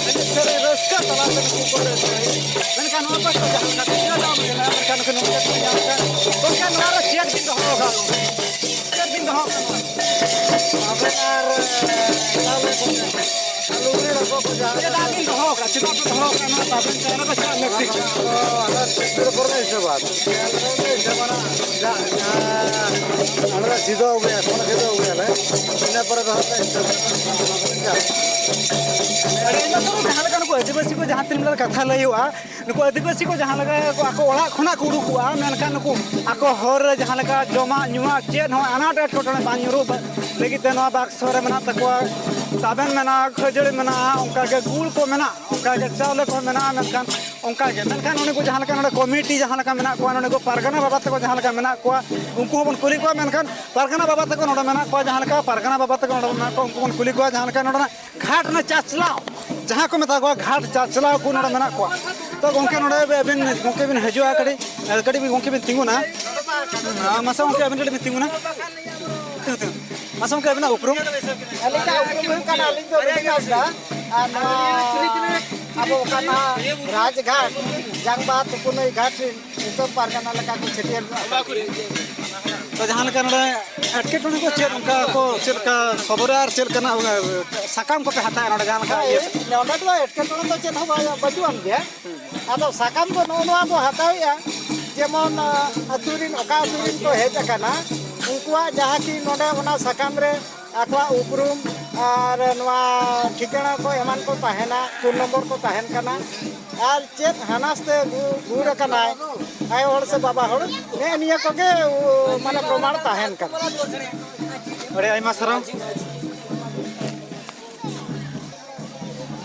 ᱥᱮᱨᱮᱧ ᱨᱟᱹᱥᱠᱟᱹ ᱛᱟᱞᱟ ᱛᱮ ᱱᱩᱠᱩ ᱠᱚ ᱨᱟᱹᱥᱠᱟᱹᱭᱟ᱾ ᱢᱮᱱᱠᱷᱟᱱ ᱱᱚᱣᱟ ᱯᱟᱥᱴᱟ ᱡᱟᱦᱟᱸ ᱞᱮᱠᱟ ᱪᱤᱛᱟᱹᱨ ᱵᱟᱝ ᱢᱮᱱᱟᱜᱼᱟ, ᱢᱮᱱᱠᱷᱟᱱ ᱱᱩᱠᱩ ᱱᱚᱝᱠᱟ ᱠᱚ ᱧᱟᱢ ᱠᱷᱟᱱ, ᱜᱚᱢᱠᱮ ᱱᱚᱣᱟ ᱨᱮ ᱪᱮᱫ ᱵᱤᱱ ᱫᱚᱦᱚ ᱟᱠᱟᱫ? ᱪᱮᱫ ᱵᱤᱱ ᱫᱚᱦᱚ ᱠᱟᱜᱼᱟ ᱱᱚᱣᱟ ᱨᱮ? ᱟᱵᱮᱱ ᱟᱨ, ᱮ, ᱪᱟᱣᱞᱮ ᱠᱚ ᱢᱮᱱᱟᱜᱼᱟ᱾ ᱟᱨ ᱞᱩᱜᱽᱲᱤ ᱞᱟᱯᱚ ᱠᱚ ᱡᱟᱦᱟᱸ ᱪᱮᱫᱟᱜ ᱵᱤᱱ ᱫᱚᱦᱚ ᱠᱟᱜᱼᱟ? ᱪᱮᱫᱟᱜ ᱯᱮ ᱫᱚᱦᱚ ᱠᱟᱜᱼᱟ? ᱱᱚᱣᱟ ᱫᱚ ᱟᱵᱮᱱ ᱪᱮᱛᱟᱱ ᱨᱮ ᱪᱮᱫ ᱞᱟᱹᱠᱛᱤ ᱠᱟᱱᱟ? ᱚ, ᱟᱫᱚ ᱪᱮᱫ ᱯᱚᱨᱮ ᱯᱚᱨᱮ ᱦᱤᱥᱟᱹᱵᱟ᱾ ᱟᱞᱮ ᱫᱚ ᱦᱤᱥᱟᱹᱵᱟ ᱱᱟᱜ, ᱡᱟ, ᱡᱟ, ᱟᱞᱮ ᱫᱚ ᱥᱤᱫᱷᱟᱹ ᱟᱹᱜᱩᱭᱟ, ᱥᱚᱲᱮ ᱥᱤᱫᱷᱟᱹ ᱟᱹᱜᱩᱭᱟᱞᱮ᱾ ᱤᱱᱟᱹ ᱯᱚᱨᱮ ᱫᱚ ᱦᱟᱸᱜ ᱞᱮ ᱦᱤᱥᱟᱹᱵᱟ᱾ ᱟᱹᱰᱤ ᱟᱭᱢᱟ ᱥᱟᱨᱦᱟᱣ᱾ ᱡᱟᱦᱟᱸ ᱞᱮᱠᱟ ᱱᱩᱠᱩ ᱟᱹᱫᱤᱵᱟᱹᱥᱤ ᱠᱚ ᱡᱟᱦᱟᱸ ᱛᱤᱱ ᱵᱮᱲᱟ ᱠᱟᱛᱷᱟ ᱞᱟᱹᱭ ᱦᱩᱭᱩᱜᱼᱟ, ᱱᱩᱠᱩ ᱟᱹᱫᱤᱵᱟᱹᱥᱤ ᱠᱚ ᱡᱟᱦᱟᱸ ᱞᱮᱠᱟ ᱠᱚ ᱟᱠᱚ ᱚᱲᱟᱜ ᱠᱷᱚᱱᱟᱜ ᱠᱚ ᱩᱰᱩᱠᱚᱜᱼᱟ, ᱢᱮᱱᱠᱷᱟᱱ ᱱᱩᱠᱩ ᱟᱠᱚ ᱦᱚᱨ ᱨᱮ ᱡᱟᱦᱟᱸ ᱞᱮᱠᱟ ᱡᱚᱢᱟᱜ ᱧᱩᱣᱟᱜ ᱪᱮᱫ ᱦᱚᱸ ᱟᱱᱟᱴ ᱮᱴᱠᱮᱴᱚᱬᱮ ᱵᱟᱝ ᱧᱩᱨᱩᱜ ᱞᱟᱹᱜᱤᱫ ᱛᱮ ᱱᱚᱣᱟ ᱵᱟᱠᱥᱚ ᱨᱮ ᱢᱮᱱᱟᱜ ᱛᱟᱠᱚᱣᱟ, ᱛᱟᱵᱮᱱ ᱢᱮᱱᱟᱜᱼᱟ, ᱠᱷᱟᱹᱡᱟᱹᱲᱤ ᱢᱮᱱᱟᱜᱼᱟ, ᱚᱱᱠᱟᱜᱮ ᱜᱩᱲ ᱠᱚ ᱢᱮᱱᱟᱜᱼᱟ, ᱚᱱᱠᱟᱜᱮ ᱪᱟᱣᱞᱮ ᱠᱚ ᱢᱮᱱᱟᱜᱼᱟ᱾ ᱢᱮᱱᱠᱷᱟᱱ ᱚᱱᱠᱟᱜᱮ, ᱢᱮᱱᱠᱷᱟᱱ ᱩᱱᱤ ᱠᱚ ᱡᱟᱦᱟᱸ ᱞᱮᱠᱟ ᱱᱚᱰᱮ ᱠᱚᱢᱤᱴᱤ ᱡᱟᱦᱟᱸ ᱞᱮᱠᱟ ᱢᱮᱱᱟᱜ ᱠᱚᱣᱟ, ᱱᱚᱰᱮ ᱠᱚ ᱯᱟᱨᱜᱟᱱᱟ ᱵᱟᱵᱟ ᱛᱟᱠᱚ ᱡᱟᱦᱟᱸ ᱞᱮᱠᱟ ᱢᱮᱱᱟᱜ ᱠᱚᱣᱟ, ᱩᱱᱠᱩ ᱦᱚᱸᱵᱚᱱ ᱠᱩᱞᱤ ᱠᱚᱣᱟ᱾ ᱢᱮᱱᱠᱷᱟᱱ ᱯᱟᱨᱜᱟᱱᱟ ᱵᱟᱵᱟ ᱛᱟᱠᱚ ᱱᱚᱰᱮ ᱢᱮᱱᱟᱜ ᱠᱚᱣᱟ, ᱡᱟᱦᱟᱸ ᱞᱮᱠᱟ ᱯᱟᱨᱜᱟᱱᱟ ᱵᱟᱵᱟ ᱛᱟᱠᱚ ᱱᱚᱰᱮ ᱢᱮᱱᱟᱜ ᱠᱚᱣᱟ, ᱩᱱᱠᱩ ᱵᱚᱱ ᱠᱩᱞᱤ ᱠᱚᱣᱟ ᱡᱟᱦᱟᱸ ᱞᱮᱠᱟ ᱱᱚᱰᱮᱱᱟᱜ ᱜᱷᱟᱴ ᱨᱮᱱᱟᱜ ᱪᱟᱪᱞᱟᱣ, ᱡᱟᱦᱟᱸ ᱠᱚ ᱢᱮᱛᱟ ᱠᱚᱣᱟ ᱜᱷᱟᱴ ᱪᱟᱪᱞᱟᱣ ᱠᱚ ᱱᱚᱰᱮ ᱢᱮᱱᱟᱜ ᱠᱚᱣᱟ᱾ ᱛᱚ ᱜᱚᱢᱠᱮ, ᱱᱚᱰᱮ ᱟᱹᱵᱤᱱ ᱜᱚᱢᱠᱮ ᱵᱤᱱ ᱦᱤᱡᱩᱜᱼᱟ, ᱠᱟᱹᱴᱤᱡ, ᱠᱟᱹᱴᱤᱡ ᱵᱤᱱ ᱜᱚᱢᱠᱮ ᱵᱤᱱ ᱛᱤᱸᱜᱩᱱᱟ᱾ ᱢᱟᱥᱮ ᱜᱚᱢᱠᱮ ᱟᱹᱵᱤᱱ ᱠᱟᱹᱴᱤᱡ ᱵᱤᱱ ᱛᱤᱸᱜᱩᱱᱟ᱾ ᱛᱤᱸᱜᱩ, ᱛᱤᱸᱜᱩ᱾ ᱢᱟᱥᱮ ᱜᱚᱢᱠᱮ ᱟᱹᱵᱤᱱᱟᱜ ᱩᱯᱨᱩᱢ? ᱟᱹᱞᱤᱧᱟᱜ ᱩᱯᱨᱩᱢ ᱦᱩᱭᱩᱜ ᱠᱟᱱᱟ, ᱟᱹᱞᱤᱧ ᱫᱚ ᱨᱚᱵᱤᱱ ᱦᱟᱸᱥᱫᱟ᱾ ᱟᱨ ᱱᱚᱣᱟ ᱟᱵᱚ ᱚᱠᱟᱴᱟᱜ ᱨᱟᱡᱽᱜᱷᱟᱴ ᱡᱟᱝᱵᱟᱦᱟ ᱛᱩᱯᱩᱱᱟᱹᱭ ᱜᱷᱟᱴ ᱨᱮᱱ ᱩᱛᱛᱚᱨ ᱯᱟᱨᱜᱟᱱᱟ ᱞᱮᱠᱟ ᱠᱚ ᱪᱷᱟᱹᱴᱭᱟᱹᱨ ᱧᱚᱜ ᱟᱠᱟᱫ ᱞᱤᱧᱟ᱾ ᱛᱚ ᱡᱟᱦᱟᱸ ᱞᱮᱠᱟ ᱱᱚᱰᱮ ᱮᱴᱠᱮᱴᱚᱬᱮ ᱠᱚ ᱪᱮᱫ ᱚᱱᱠᱟ ᱠᱚ ᱪᱮᱫ ᱞᱮᱠᱟ ᱥᱚᱫᱚᱨᱟ ᱟᱨ ᱪᱮᱫ ᱞᱮᱠᱟᱱᱟᱜ, ᱚᱱᱟ, ᱥᱟᱠᱟᱢ ᱠᱚᱯᱮ ᱦᱟᱛᱟᱣᱟ ᱱᱚᱰᱮ ᱡᱟᱦᱟᱸ ᱞᱮᱠᱟ ᱦᱳᱭ, ᱤᱭᱟᱹ? ᱱᱚᱰᱮ ᱫᱚ ᱮᱴᱠᱮᱴᱚᱬᱮ ᱫᱚ ᱪᱮᱫ ᱦᱚᱸ ᱵᱟᱭ, ᱵᱟᱹᱪᱩᱜ ᱟᱱ ᱜᱮᱭᱟ᱾ ᱟᱫᱚ ᱥᱟᱠᱟᱢ ᱫᱚ ᱱᱚᱜᱼᱚ ᱱᱚᱣᱟ ᱵᱚ ᱦᱟᱛᱟᱣᱮᱜᱼᱟ, ᱡᱮᱢᱚᱱ, ᱟ, ᱟᱹᱛᱩ ᱨᱤᱱ, ᱚᱠᱟ ᱟᱹᱛᱩ ᱨᱤᱱ ᱠᱚ ᱦᱮᱡ ᱟᱠᱟᱱᱟ, ᱩᱱᱠᱩᱣᱟᱜ ᱡᱟᱦᱟᱸ ᱠᱤ ᱱᱚᱰᱮ ᱚᱱᱟ ᱥᱟᱠᱟᱢ ᱨᱮ ᱟᱠᱚᱣᱟᱜ ᱩᱯᱨᱩᱢ ᱟᱨ ᱱᱚᱣᱟ ᱴᱷᱤᱠᱟᱹᱱᱟ ᱠᱚ ᱮᱢᱟᱱ ᱠᱚ ᱛᱟᱦᱮᱱᱟ, ᱯᱷᱳᱱ ᱱᱚᱢᱵᱚᱨ ᱠᱚ ᱛᱟᱦᱮᱱ ᱠᱟᱱᱟ, ᱟᱨ ᱪᱮᱫ ᱦᱟᱱᱟᱥ ᱛᱮ ᱜᱩ-, ᱜᱩᱨ ᱟᱠᱟᱱᱟᱭ, ᱟᱭᱳ ᱦᱚᱲ ᱥᱮ ᱵᱟᱵᱟ ᱦᱚᱲ, ᱱᱮᱜᱼᱮ ᱱᱤᱭᱟᱹ ᱠᱚᱜᱮ, ᱩ, ᱢᱟᱱᱮ ᱯᱨᱚᱢᱟᱬ ᱛᱟᱦᱮᱱ ᱠᱟᱱᱟ᱾ ᱟᱹᱰᱤ ᱟᱭᱢᱟ ᱥᱟᱨᱦᱟᱣ᱾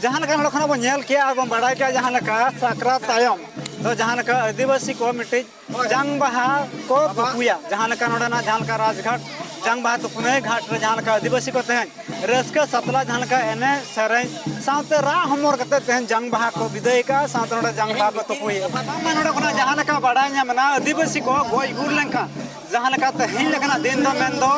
ᱡᱟᱦᱟᱸ ᱞᱮᱠᱟ ᱱᱚᱰᱮ ᱠᱷᱚᱱᱟᱜ ᱵᱚᱱ ᱧᱮᱞ ᱠᱮᱜᱼᱟ ᱟᱨ ᱵᱚᱱ ᱵᱟᱲᱟᱭ ᱠᱮᱜᱼᱟ, ᱡᱟᱦᱟᱸ ᱞᱮᱠᱟ ᱥᱟᱠᱨᱟᱛ ᱛᱟᱭᱚᱢ ᱫᱚ ᱡᱟᱦᱟᱸ ᱞᱮᱠᱟ ᱟᱹᱫᱤᱵᱟᱹᱥᱤ ᱠᱚ ᱢᱤᱫᱴᱤᱡ ᱡᱟᱝ ᱵᱟᱦᱟ ᱠᱚ ᱛᱩᱯᱩᱭᱟ, ᱡᱟᱦᱟᱸ ᱞᱮᱠᱟ ᱱᱚᱰᱮᱱᱟᱜ ᱡᱟᱦᱟᱸ ᱞᱮᱠᱟ ᱨᱟᱡᱽᱜᱷᱟᱴ ᱡᱟᱝ ᱵᱟᱦᱟ ᱛᱩᱯᱩᱱᱟᱹᱭ ᱜᱷᱟᱴ ᱨᱮ ᱡᱟᱦᱟᱸ ᱞᱮᱠᱟ ᱟᱹᱫᱤᱵᱟᱹᱥᱤ ᱠᱚ ᱛᱮᱦᱮᱧ ᱨᱟᱹᱥᱠᱟᱹ ᱥᱟᱛᱞᱟ ᱡᱟᱦᱟᱸ ᱞᱮᱠᱟ ᱮᱱᱮᱡ ᱥᱮᱨᱮᱧ ᱥᱟᱶᱛᱮ ᱨᱟᱜ ᱦᱚᱢᱚᱨ ᱠᱟᱛᱮ ᱛᱮᱦᱮᱧ ᱡᱟᱝ ᱵᱟᱦᱟ ᱠᱚ ᱵᱤᱫᱟᱹᱭ ᱠᱟᱜᱼᱟ, ᱥᱟᱶᱛᱮ ᱱᱚᱰᱮ ᱡᱟᱝ ᱵᱟᱦᱟ ᱠᱚ ᱛᱩᱯᱩᱭᱮᱫᱼᱟ᱾ ᱵᱟᱝᱢᱟ ᱱᱚᱰᱮ ᱠᱷᱚᱱᱟᱜ ᱡᱟᱦᱟᱸ ᱞᱮᱠᱟ ᱵᱟᱲᱟᱭ ᱧᱟᱢ ᱮᱱᱟ, ᱟᱹᱫᱤᱵᱟᱹᱥᱤ ᱠᱚ ᱜᱚᱡ ᱜᱩᱨ ᱞᱮᱱᱠᱷᱟᱱ ᱡᱟᱦᱟᱸ ᱞᱮᱠᱟ ᱛᱮᱦᱮᱧ ᱞᱮᱠᱟᱱᱟᱜ ᱫᱤᱱ ᱫᱚ ᱢᱮᱱᱫᱚ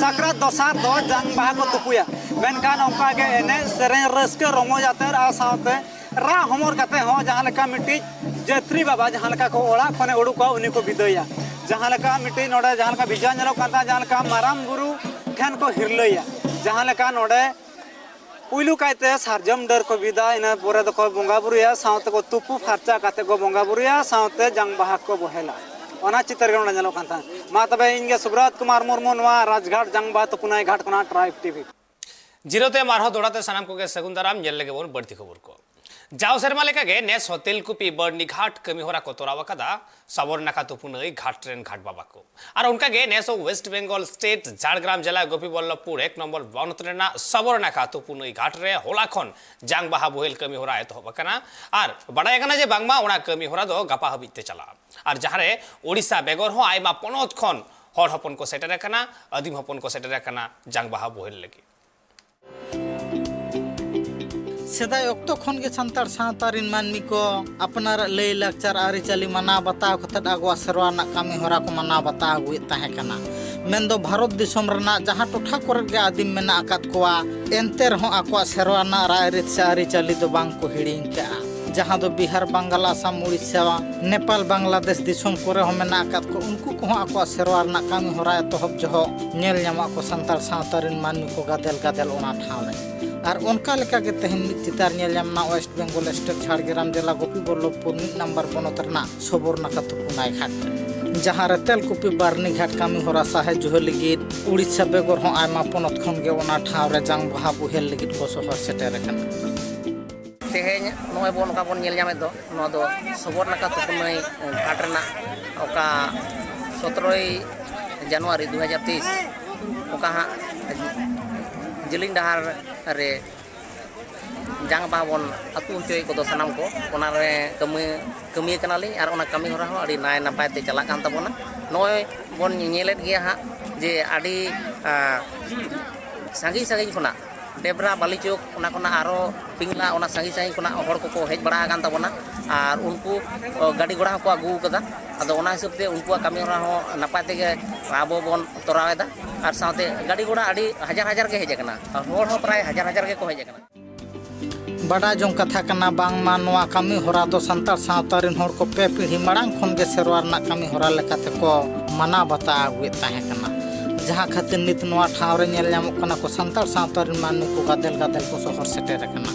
ᱥᱟᱠᱨᱟᱛ ᱫᱚᱥᱟᱨ ᱫᱚ ᱡᱟᱝ ᱵᱟᱦᱟ ᱠᱚ ᱛᱩᱯᱩᱭᱟ, ᱢᱮᱱᱠᱷᱟᱱ ᱚᱱᱠᱟᱜᱮ ᱮᱱᱮᱡ ᱥᱮᱨᱮᱧ ᱨᱟᱹᱥᱠᱟᱹ ᱨᱚᱢᱚᱡᱽ ᱟᱛᱮᱫ ᱟᱨ ᱥᱟᱶᱛᱮ ᱨᱟᱜ ᱦᱚᱢᱚᱨ ᱠᱟᱛᱮ ᱦᱚᱸ ᱡᱟᱦᱟᱸ ᱞᱮᱠᱟ ᱢᱤᱫᱴᱤᱡ ᱡᱟᱹᱛᱨᱤ ᱵᱟᱵᱟ ᱡᱟᱦᱟᱸ ᱞᱮᱠᱟ ᱠᱚ ᱚᱲᱟᱜ ᱠᱷᱚᱱᱮ ᱩᱰᱩᱠᱚᱜᱼᱟ, ᱩᱱᱤ ᱠᱚ ᱵᱤᱫᱟᱹᱭᱟ᱾ ᱡᱟᱦᱟᱸ ᱞᱮᱠᱟ ᱢᱤᱫᱴᱤᱡ ᱱᱚᱰᱮ ᱡᱟᱦᱟᱸ ᱞᱮᱠᱟ ᱵᱷᱮᱡᱟ ᱧᱮᱞᱚᱜ ᱠᱟᱱ ᱛᱟᱦᱮᱸᱫ, ᱡᱟᱦᱟᱸ ᱞᱮᱠᱟ ᱢᱟᱨᱟᱝ ᱵᱩᱨᱩ ᱴᱷᱮᱱ ᱠᱚ ᱦᱤᱨᱞᱟᱹᱭᱟ, ᱡᱟᱦᱟᱸ ᱞᱮᱠᱟ ᱱᱚᱰᱮ ᱯᱩᱭᱞᱩ ᱠᱟᱭᱛᱮ ᱥᱟᱨᱡᱚᱢ ᱰᱟᱹᱨ ᱠᱚ ᱵᱤᱫᱟ, ᱤᱱᱟᱹ ᱯᱚᱨᱮ ᱫᱚᱠᱚ ᱵᱚᱸᱜᱟ ᱵᱩᱨᱩᱭᱟ, ᱥᱟᱶᱛᱮ ᱠᱚ ᱛᱩᱯᱩ ᱯᱷᱟᱨᱪᱟ ᱠᱟᱛᱮ ᱠᱚ ᱵᱚᱸᱜᱟ ᱵᱩᱨᱩᱭᱟ, ᱥᱟᱶᱛᱮ ᱡᱟᱝ ᱵᱟᱦᱟ ᱠᱚ ᱵᱚᱦᱮᱞᱟ᱾ ᱚᱱᱟ ᱪᱤᱛᱟᱹᱨ ᱜᱮ ᱱᱚᱰᱮ ᱧᱮᱞᱚᱜ ᱠᱟᱱ ᱛᱟᱦᱮᱸᱫ᱾ ᱢᱟ ᱛᱚᱵᱮ ᱤᱧ ᱜᱮ ᱥᱩᱵᱨᱟᱛ ᱠᱩᱢᱟᱨ ᱢᱩᱨᱢᱩ, ᱱᱚᱣᱟ ᱨᱟᱡᱽᱜᱷᱟᱴ ᱡᱟᱝ ᱵᱟᱦᱟ ᱛᱩᱯᱩᱱᱟᱹᱭ ᱜᱷᱟᱴ ᱠᱷᱚᱱᱟᱜ ᱴᱨᱟᱭᱤᱵᱽ ᱴᱤᱵᱷᱤ᱾ ᱡᱤᱨᱟᱹᱣ ᱛᱟᱭᱚᱢ ᱟᱨᱦᱚᱸ ᱫᱚᱦᱲᱟ ᱛᱮ ᱥᱟᱱᱟᱢ ᱠᱚᱜᱮ ᱥᱟᱹᱜᱩᱱ ᱫᱟᱨᱟᱢ᱾ ᱧᱮᱞ ᱞᱮᱜᱮ ᱵᱚᱱ ᱵᱟᱹᱲᱛᱤ ᱠᱷᱚᱵᱚᱨ ᱠᱚ᱾ ᱡᱟᱣ ᱥᱮᱨᱢᱟ ᱞᱮᱠᱟᱜᱮ ᱱᱮᱥ ᱦᱚᱸ ᱛᱮᱞᱠᱩᱯᱤ ᱵᱟᱨᱱᱤ ᱜᱷᱟᱴ ᱠᱟᱹᱢᱤ ᱦᱚᱨᱟ ᱠᱚ ᱛᱚᱨᱟᱣ ᱟᱠᱟᱫᱟ ᱥᱟᱵᱚᱨᱱᱟᱠᱷᱟ ᱛᱩᱯᱩᱱᱟᱹᱭ ᱜᱷᱟᱴ ᱨᱮᱱ ᱜᱷᱟᱴ ᱵᱟᱵᱟ ᱠᱚ᱾ ᱟᱨ ᱚᱱᱠᱟᱜᱮ ᱱᱮᱥ ᱦᱚᱸ ᱳᱭᱮᱥᱴ ᱵᱮᱝᱜᱚᱞ ᱥᱴᱮᱴ ᱡᱷᱟᱲᱜᱨᱟᱢ ᱡᱮᱞᱟ ᱜᱳᱯᱤᱵᱚᱞᱞᱚᱵᱷᱯᱩᱨ ᱮᱠ ᱱᱚᱢᱵᱚᱨ ᱵᱚᱱᱚᱛ ᱨᱮᱱᱟᱜ ᱥᱟᱵᱚᱨᱱᱟᱠᱷᱟ ᱛᱩᱯᱩᱱᱟᱹᱭ ᱜᱷᱟᱴ ᱨᱮ ᱦᱚᱞᱟ ᱠᱷᱚᱱ ᱡᱟᱝ ᱵᱟᱦᱟ ᱵᱳᱦᱮᱞ ᱠᱟᱹᱢᱤ ᱦᱚᱨᱟ ᱮᱛᱚᱦᱚᱵ ᱟᱠᱟᱱᱟ᱾ ᱟᱨ ᱵᱟᱰᱟᱭ ᱠᱟᱱᱟ ᱡᱮ ᱵᱟᱝᱢᱟ ᱚᱱᱟ ᱠᱟᱹᱢᱤ ᱦᱚᱨᱟ ᱫᱚ ᱜᱟᱯᱟ ᱦᱟᱹᱵᱤᱡ ᱛᱮ ᱪᱟᱞᱟᱜᱼᱟ᱾ ᱟᱨ ᱡᱟᱦᱟᱸᱨᱮ ᱳᱰᱤᱥᱟ ᱵᱮᱜᱚᱨ ᱦᱚᱸ ᱟᱭᱢᱟ ᱯᱚᱱᱚᱛ ᱠᱷᱚᱱ ᱦᱚᱲ ᱦᱚᱯᱚᱱ ᱠᱚ ᱥᱮᱴᱮᱨ ᱟᱠᱟᱱᱟ, ᱟᱹᱫᱤᱢ ᱦᱚᱯᱚᱱ ᱠᱚ ᱥᱮᱴᱮᱨ ᱟᱠᱟᱱᱟ ᱡᱟᱝ ᱵᱟᱦᱟ ᱵᱳᱦᱮᱞ ᱞᱟᱹᱜᱤᱫ᱾ ᱥᱮᱫᱟᱭ ᱚᱠᱛᱚ ᱠᱷᱚᱱ ᱜᱮ ᱥᱟᱱᱛᱟᱲ ᱥᱟᱶᱛᱟ ᱨᱤᱱ ᱢᱟᱹᱱᱢᱤ ᱠᱚ ᱟᱯᱱᱟᱨᱟᱜ ᱞᱟᱹᱭ ᱞᱟᱠᱪᱟᱨ ᱟᱹᱨᱤᱪᱟᱹᱞᱤ ᱢᱟᱱᱟᱣ ᱵᱟᱛᱟᱣ ᱠᱟᱛᱮᱫ ᱟᱵᱚᱣᱟᱜ ᱥᱮᱨᱣᱟ ᱨᱮᱱᱟᱜ ᱠᱟᱹᱢᱤ ᱦᱚᱨᱟ ᱠᱚ ᱢᱟᱱᱟᱣ ᱵᱟᱛᱟᱣ ᱟᱹᱜᱩᱭᱮᱫ ᱛᱟᱦᱮᱸ ᱠᱟᱱᱟ᱾ ᱢᱮᱱᱫᱚ ᱵᱷᱟᱨᱚᱛ ᱫᱤᱥᱚᱢ ᱨᱮᱱᱟᱜ ᱡᱟᱦᱟᱸ ᱴᱚᱴᱷᱟ ᱠᱚᱨᱮ ᱜᱮ ᱟᱹᱫᱤᱢ ᱢᱮᱱᱟᱜ ᱟᱠᱟᱫ ᱠᱚᱣᱟ, ᱮᱱᱛᱮ ᱨᱮᱦᱚᱸ ᱟᱠᱚᱣᱟᱜ ᱥᱮᱨᱣᱟ ᱨᱮᱱᱟᱜ ᱨᱟᱭᱨᱤᱛ ᱥᱮ ᱟᱹᱨᱤᱪᱟᱹᱞᱤ ᱫᱚ ᱵᱟᱝ ᱠᱚ ᱦᱤᱲᱤᱧ ᱠᱟᱜᱼᱟ᱾ ᱡᱟᱦᱟᱸ ᱫᱚ ᱵᱤᱦᱟᱨ, ᱵᱟᱝᱜᱟᱞ, ᱟᱥᱟᱢ, ᱩᱲᱤᱥᱥᱟ, ᱱᱮᱯᱟᱞ, ᱵᱟᱝᱞᱟᱫᱮᱥ ᱫᱤᱥᱚᱢ ᱠᱚᱨᱮ ᱦᱚᱸ ᱢᱮᱱᱟᱜ ᱟᱠᱟᱫ ᱠᱚ, ᱩᱱᱠᱩ ᱠᱚᱦᱚᱸ ᱟᱠᱚᱣᱟᱜ ᱥᱮᱨᱣᱟ ᱨᱮᱱᱟᱜ ᱠᱟᱹᱢᱤ ᱦᱚᱨᱟ ᱮᱛᱚᱦᱚᱵ ᱡᱚᱦᱚᱜ ᱧᱮᱞ ᱧᱟᱢᱚᱜ ᱟᱠᱚ ᱥᱟᱱᱛᱟᱲ ᱥᱟᱶᱛᱟ ᱨᱮᱱ ᱢᱟᱹᱱᱢᱤ ᱠᱚ ᱜᱟᱫᱮᱞ ᱜᱟᱫᱮᱞ ᱚᱱᱟ ᱴᱷᱟᱶ ᱨᱮ᱾ ᱟᱨ ᱚᱱᱠᱟ ᱞᱮᱠᱟᱜᱮ ᱛᱮᱦᱮᱧ ᱢᱤᱫ ᱪᱤᱛᱟᱹᱨ ᱧᱮᱞ ᱧᱟᱢ ᱮᱱᱟ ᱳᱭᱮᱥᱴ ᱵᱮᱝᱜᱚᱞ ᱥᱴᱮᱴ ᱡᱷᱟᱲᱜᱨᱟᱢ ᱡᱮᱞᱟ ᱜᱳᱯᱤᱵᱚᱞᱞᱚᱵᱷᱯᱩᱨ ᱢᱤᱫ ᱱᱟᱢᱵᱟᱨ ᱵᱚᱱᱚᱛ ᱨᱮᱱᱟᱜ ᱥᱚᱵᱚᱨᱱᱟᱠᱷᱟ ᱛᱩᱯᱩᱱᱟᱹᱭ ᱜᱷᱟᱴ ᱨᱮ, ᱡᱟᱦᱟᱸ ᱨᱮ ᱛᱮᱞᱠᱩᱯᱤ ᱵᱟᱨᱱᱤ ᱜᱷᱟᱴ ᱠᱟᱹᱢᱤ ᱦᱚᱨᱟ ᱥᱟᱦᱮ ᱡᱩᱦᱟᱹ ᱞᱟᱹᱜᱤᱫ ᱩᱲᱤᱥᱥᱟ ᱵᱮᱜᱚᱨ ᱦᱚᱸ ᱟᱭᱢᱟ ᱯᱚᱱᱚᱛ ᱠᱷᱚᱱ ᱜᱮ ᱚᱱᱟ ᱴᱷᱟᱶ ᱨᱮ ᱡᱟᱝ ᱵᱟᱦᱟ ᱵᱳᱦᱮᱞ ᱞᱟᱹᱜᱤᱫ ᱠᱚ ᱥᱚᱦᱚᱨ ᱥᱮᱴᱮᱨ ᱟᱠᱟᱱᱟ᱾ ᱛᱮᱦᱮᱧ ᱱᱚᱜᱼᱚᱭ ᱵᱚᱱ ᱚᱱᱠᱟ ᱵᱚᱱ ᱧᱮᱞ ᱧᱟᱢᱮᱫ ᱫᱚ, ᱱᱚᱣᱟ ᱫᱚ ᱥᱚᱵᱚᱨᱱᱟᱠᱷᱟ ᱛᱩᱯᱩᱱᱟᱹᱭ ᱜᱷᱟᱴ ᱨᱮᱱᱟᱜ ᱚᱠᱟ ᱥᱚᱛᱨᱚᱭ ᱡᱟᱱᱩᱣᱟᱨᱤ ᱫᱩ ᱦᱟᱡᱟᱨ ᱛᱮᱭᱤᱥ, ᱚᱠᱟ ᱦᱟᱸᱜ ᱡᱮᱞᱮᱧ ᱰᱟᱦᱟᱨ ᱨᱮ ᱡᱟᱝ ᱵᱟᱦᱟ ᱵᱚᱱ ᱟᱹᱛᱩ ᱦᱚᱪᱚᱭᱮᱫ ᱠᱚᱫᱚ ᱥᱟᱱᱟᱢ ᱠᱚ, ᱚᱱᱟ ᱨᱮ ᱠᱟᱹᱢᱤ, ᱠᱟᱹᱢᱤᱭᱟᱹ ᱠᱟᱱᱟᱞᱤᱧ ᱟᱨ ᱚᱱᱟ ᱠᱟᱹᱢᱤ ᱦᱚᱨᱟ ᱦᱚᱸ ᱟᱹᱰᱤ ᱱᱟᱭ ᱱᱟᱯᱟᱭ ᱛᱮ ᱪᱟᱞᱟᱜ ᱠᱟᱱ ᱛᱟᱵᱚᱱᱟ᱾ ᱱᱚᱜᱼᱚᱭ ᱵᱚᱱ ᱧᱮᱞᱮᱫ ᱜᱮᱭᱟ ᱦᱟᱸᱜ ᱡᱮ ᱟᱹᱰᱤ, ᱟᱸ, ᱥᱟᱺᱜᱤᱧ ᱥᱟᱺᱜᱤᱧ ᱠᱷᱚᱱᱟᱜ ᱰᱮᱵᱽᱨᱟ, ᱵᱟᱹᱞᱤᱪᱚᱠ, ᱚᱱᱟ ᱠᱷᱚᱱᱟᱜ ᱟᱨᱚ ᱯᱤᱝᱞᱟ, ᱚᱱᱟ ᱥᱟᱺᱜᱤᱧ ᱥᱟᱺᱜᱤᱧ ᱠᱷᱚᱱᱟᱜ ᱦᱚᱲ ᱠᱚᱠᱚ ᱦᱮᱡ ᱵᱟᱲᱟ ᱟᱠᱟᱱ ᱛᱟᱵᱚᱱᱟ᱾ ᱟᱨ ᱩᱱᱠᱩ, ᱚ, ᱜᱟᱹᱰᱤ ᱜᱷᱚᱲᱟ ᱦᱚᱸᱠᱚ ᱟᱹᱜᱩ ᱟᱠᱟᱫᱟ᱾ ᱟᱫᱚ ᱚᱱᱟ ᱦᱤᱥᱟᱹᱵ ᱛᱮ ᱩᱱᱠᱩᱣᱟᱜ ᱠᱟᱹᱢᱤ ᱦᱚᱨᱟ ᱦᱚᱸ ᱱᱟᱯᱟᱭ ᱛᱮᱜᱮ ᱟᱵᱚ ᱵᱚᱱ ᱛᱚᱨᱟᱣ ᱮᱫᱟ᱾ ᱟᱨ ᱥᱟᱶᱛᱮ ᱜᱟᱹᱰᱤ ᱜᱷᱚᱲᱟ ᱟᱹᱰᱤ ᱦᱟᱡᱟᱨ ᱦᱟᱡᱟᱨ ᱜᱮ ᱦᱮᱡ ᱟᱠᱟᱱᱟ, ᱟᱨ ᱦᱚᱲ ᱦᱚᱸ ᱯᱨᱟᱭ ᱦᱟᱡᱟᱨ ᱦᱟᱡᱟᱨ ᱜᱮᱠᱚ ᱦᱮᱡ ᱟᱠᱟᱱᱟ᱾ ᱵᱟᱰᱟᱭ ᱡᱚᱝ ᱠᱟᱛᱷᱟ ᱠᱟᱱᱟ, ᱵᱟᱝᱢᱟ ᱱᱚᱣᱟ ᱠᱟᱹᱢᱤ ᱦᱚᱨᱟ ᱫᱚ ᱥᱟᱱᱛᱟᱲ ᱥᱟᱶᱛᱟ ᱨᱤᱱ ᱦᱚᱲ ᱠᱚ ᱯᱮ ᱯᱤᱲᱦᱤ ᱢᱟᱲᱟᱝ ᱠᱷᱚᱱ ᱜᱮ ᱥᱮᱨᱣᱟ ᱨᱮᱱᱟᱜ ᱠᱟᱹᱢᱤ ᱦᱚᱨᱟ ᱞᱮᱠᱟᱛᱮ ᱠᱚ ᱢᱟᱱᱟᱣ ᱵᱟᱛᱟᱣ ᱟᱹᱜᱩᱭᱮᱫ ᱛᱟᱦᱮᱸ ᱠᱟᱱᱟ᱾ ᱡᱟᱦᱟᱸ ᱠᱷᱟᱹᱛᱤᱨ ᱱᱤᱛ ᱱᱚᱣᱟ ᱴᱷᱟᱶ ᱨᱮ ᱧᱮᱞ ᱧᱟᱢᱚᱜ ᱠᱟᱱᱟ ᱠᱚ ᱥᱟᱱᱛᱟᱲ ᱥᱟᱶᱛᱟ ᱨᱤᱱ ᱢᱟᱹᱱᱢᱤ ᱠᱚ ᱜᱟᱫᱮᱞ ᱜᱟᱫᱮᱞ ᱠᱚ ᱥᱚᱦᱚᱨ ᱥᱮᱴᱮᱨ ᱟᱠᱟᱱᱟ᱾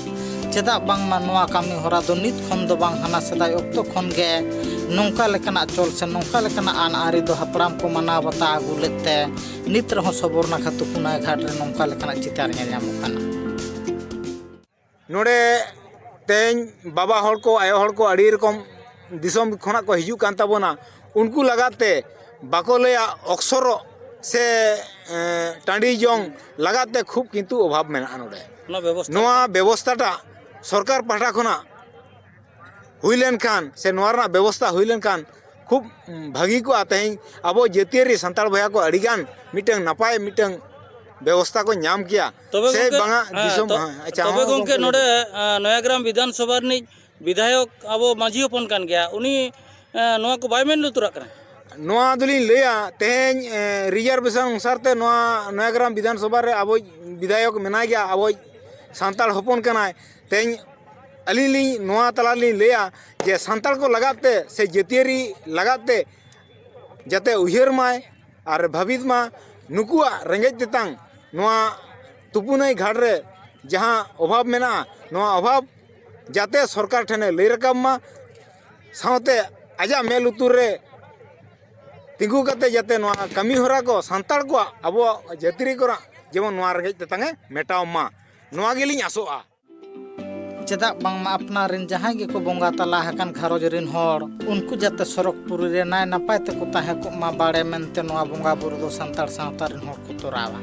ᱪᱮᱫᱟᱜ ᱵᱟᱝᱢᱟ ᱱᱚᱣᱟ ᱠᱟᱹᱢᱤ ᱦᱚᱨᱟ ᱫᱚ ᱱᱤᱛ ᱠᱷᱚᱱ ᱫᱚ ᱵᱟᱝ, ᱦᱟᱱᱟ ᱥᱮᱫᱟᱭ ᱚᱠᱛᱚ ᱠᱷᱚᱱ ᱜᱮ ᱱᱚᱝᱠᱟ ᱞᱮᱠᱟᱱᱟᱜ ᱪᱚᱞ ᱥᱮ ᱱᱚᱝᱠᱟ ᱞᱮᱠᱟᱱᱟᱜ ᱟᱹᱱ ᱟᱹᱨᱤ ᱫᱚ ᱦᱟᱯᱲᱟᱢ ᱠᱚ ᱢᱟᱱᱟᱣ ᱵᱟᱛᱟᱣ ᱟᱹᱜᱩ ᱞᱮᱫ ᱛᱮ ᱱᱤᱛ ᱨᱮᱦᱚᱸ ᱥᱚᱵᱚᱨᱱᱟᱠᱷᱟ ᱛᱩᱯᱩᱱᱟᱭ ᱜᱷᱟᱴ ᱨᱮ ᱱᱚᱝᱠᱟ ᱞᱮᱠᱟᱱᱟᱜ ᱪᱤᱛᱟᱨ ᱧᱮᱞ ᱧᱟᱢᱚᱜ ᱠᱟᱱᱟ᱾ ᱱᱚᱰᱮ ᱛᱮᱦᱮᱧ ᱵᱟᱵᱟ ᱦᱚᱲ ᱠᱚ, ᱟᱭᱳ ᱦᱚᱲ ᱠᱚ ᱟᱹᱰᱤ ᱨᱚᱠᱚᱢ ᱫᱤᱥᱚᱢ ᱠᱷᱚᱱᱟᱜ ᱠᱚ ᱦᱤᱡᱩᱜ ᱠᱟᱱ ᱛᱟᱵᱚᱱᱟ᱾ ᱩᱱᱠᱩ ᱞᱟᱜᱟᱫ ᱛᱮ ᱵᱟᱠᱚ ᱞᱟᱹᱭᱟ ᱚᱠᱥᱚᱨᱚᱜ ᱥᱮ ᱮᱸ, ᱴᱟᱺᱰᱤ ᱡᱚᱝ ᱞᱟᱜᱟᱫ ᱛᱮ ᱠᱷᱩᱵ ᱠᱤᱱᱛᱩ ᱚᱵᱷᱟᱵᱽ ᱢᱮᱱᱟᱜᱼᱟ ᱱᱚᱰᱮ᱾ ᱚᱱᱟ ᱵᱮᱵᱚᱥᱛᱷᱟ ᱱᱚᱣᱟ ᱵᱮᱵᱚᱥᱛᱷᱟᱴᱟᱜ ᱥᱚᱨᱠᱟᱨ ᱯᱟᱦᱴᱟ ᱠᱷᱚᱱᱟᱜ ᱦᱩᱭ ᱞᱮᱱᱠᱷᱟᱱ ᱥᱮ ᱱᱚᱣᱟ ᱨᱮᱱᱟᱜ ᱵᱮᱵᱚᱥᱛᱷᱟ ᱦᱩᱭ ᱞᱮᱱᱠᱷᱟᱱ ᱠᱷᱩᱵ ᱵᱷᱟᱹᱜᱤ ᱠᱚᱜᱼᱟ᱾ ᱛᱮᱦᱮᱧ ᱟᱵᱚ ᱡᱟᱹᱛᱤᱭᱟᱹᱨᱤ ᱥᱟᱱᱛᱟᱲ ᱵᱚᱭᱦᱟ ᱠᱚ ᱟᱹᱰᱤᱜᱟᱱ ᱢᱤᱫᱴᱟᱝ ᱱᱟᱯᱟᱭ ᱢᱤᱫᱴᱟᱝ ᱵᱮᱵᱚᱥᱛᱷᱟ ᱠᱚ ᱧᱟᱢ ᱠᱮᱭᱟ᱾ ᱛᱚᱵᱮ ᱥᱮ ᱜᱚᱝᱠᱮ, ᱵᱟᱝᱟ ᱦᱮᱸ, ᱫᱤᱥᱚᱢ ᱛᱚ- ᱦᱮᱸ, ᱟᱪᱪᱷᱟ, ᱛᱚᱵᱮ ᱦᱚᱸ, ᱜᱚᱝᱠᱮ, ᱞᱟᱹᱭ ᱱᱚᱰᱮ ᱵᱤᱱ᱾ ᱟᱸ, ᱱᱚᱭᱟᱜᱨᱟᱢ ᱵᱤᱫᱷᱟᱱ ᱥᱚᱵᱷᱟ ᱨᱤᱱᱤᱡ ᱵᱤᱫᱷᱟᱭᱚᱠ ᱟᱵᱚ ᱢᱟᱹᱡᱷᱤ ᱦᱚᱯᱚᱱ ᱠᱟᱱ ᱜᱮᱭᱟ, ᱩᱱᱤ ᱟᱸ, ᱱᱚᱣᱟ ᱠᱚ ᱵᱟᱭ ᱢᱮᱱ ᱞᱩᱛᱩᱨᱟᱜ ᱠᱟᱱᱟ᱾ ᱱᱚᱣᱟ ᱫᱚᱞᱤᱧ ᱞᱟᱹᱭᱟ, ᱛᱮᱦᱮᱧ ᱨᱤᱡᱟᱨᱵᱷᱮᱥᱚᱱ ᱚᱱᱩᱥᱟᱨ ᱛᱮ ᱱᱚᱣᱟ ᱱᱚᱭᱟᱜᱨᱟᱢ ᱵᱤᱫᱷᱟᱱ ᱥᱚᱵᱷᱟ ᱨᱮ ᱟᱵᱚᱭᱤᱡ ᱵᱤᱫᱷᱟᱭᱚᱠ ᱢᱮᱱᱟᱭ ᱜᱮᱭᱟ, ᱟᱵᱚᱭᱤᱡ ᱥᱟᱱᱛᱟᱲ ᱦᱚᱯᱚᱱ ᱠᱟᱱᱟᱭ᱾ ᱛᱮᱦᱮᱧ ᱟᱹᱞᱤᱧ ᱞᱤᱧ ᱱᱚᱣᱟ ᱛᱟᱞᱟ ᱨᱮᱞᱤᱧ ᱞᱟᱹᱭᱟ ᱡᱮ ᱥᱟᱱᱛᱟᱲ ᱠᱚ ᱞᱟᱜᱟᱫ ᱛᱮ ᱥᱮ ᱡᱟᱹᱛᱤᱭᱟᱹᱨᱤ ᱞᱟᱜᱟᱫ ᱛᱮ ᱡᱟᱛᱮ ᱩᱭᱦᱟᱹᱨ ᱢᱟᱭ ᱟᱨ ᱵᱷᱟᱹᱵᱤᱛ ᱢᱟ, ᱱᱩᱠᱩᱣᱟᱜ ᱨᱮᱸᱜᱮᱡ ᱛᱮᱛᱟᱝ ᱱᱚᱣᱟ ᱛᱩᱯᱩᱱᱟᱹᱭ ᱜᱷᱟᱴ ᱨᱮ ᱡᱟᱦᱟᱸ ᱚᱵᱷᱟᱵᱽ ᱢᱮᱱᱟᱜᱼᱟ, ᱱᱚᱣᱟ ᱚᱵᱷᱟᱵᱽ ᱡᱟᱛᱮ ᱥᱚᱨᱠᱟᱨ ᱴᱷᱮᱱᱮ ᱞᱟᱹᱭ ᱨᱟᱠᱟᱵ ᱢᱟ, ᱥᱟᱶᱛᱮ ᱟᱡᱟᱜ ᱢᱮᱫ ᱞᱩᱛᱩᱨ ᱨᱮ ᱛᱤᱸᱜᱩ ᱠᱟᱛᱮ ᱡᱟᱛᱮ ᱱᱚᱣᱟ ᱠᱟᱹᱢᱤ ᱦᱚᱨᱟ ᱠᱚ ᱥᱟᱱᱛᱟᱲ ᱠᱚᱣᱟᱜ, ᱟᱵᱚᱣᱟᱜ ᱡᱟᱹᱛᱤ ᱨᱮ ᱠᱚᱨᱟᱜ ᱡᱮᱢᱚᱱ ᱱᱚᱣᱟ ᱨᱮᱸᱜᱮᱡ ᱛᱮᱛᱟᱝ ᱮ ᱢᱮᱴᱟᱣ ᱢᱟ, ᱱᱚᱣᱟ ᱜᱮᱞᱤᱧ ᱟᱥᱚᱜᱼᱟ᱾ ᱪᱮᱫᱟᱜ ᱵᱟᱝᱢᱟ ᱟᱯᱱᱟᱨ ᱨᱮᱱ ᱡᱟᱦᱟᱸᱭ ᱜᱮᱠᱚ ᱵᱚᱸᱜᱟ ᱛᱟᱞᱟ ᱟᱠᱟᱱ ᱜᱷᱟᱨᱚᱸᱡᱽ ᱨᱮᱱ ᱦᱚᱲ, ᱩᱱᱠᱩ ᱡᱟᱛᱮ ᱥᱚᱨᱚᱜᱽ ᱯᱩᱨᱤ ᱨᱮ ᱱᱟᱭ ᱱᱟᱯᱟᱭ ᱛᱮᱠᱚ ᱛᱟᱦᱮᱸ ᱠᱚᱜ ᱢᱟ ᱵᱟᱲᱮ ᱢᱮᱱᱛᱮ ᱱᱚᱣᱟ ᱵᱚᱸᱜᱟ ᱵᱩᱨᱩ ᱫᱚ ᱥᱟᱱᱛᱟᱲ ᱥᱟᱶᱛᱟ ᱨᱮᱱ ᱦᱚᱲ ᱠᱚ ᱛᱚᱨᱟᱣᱟ,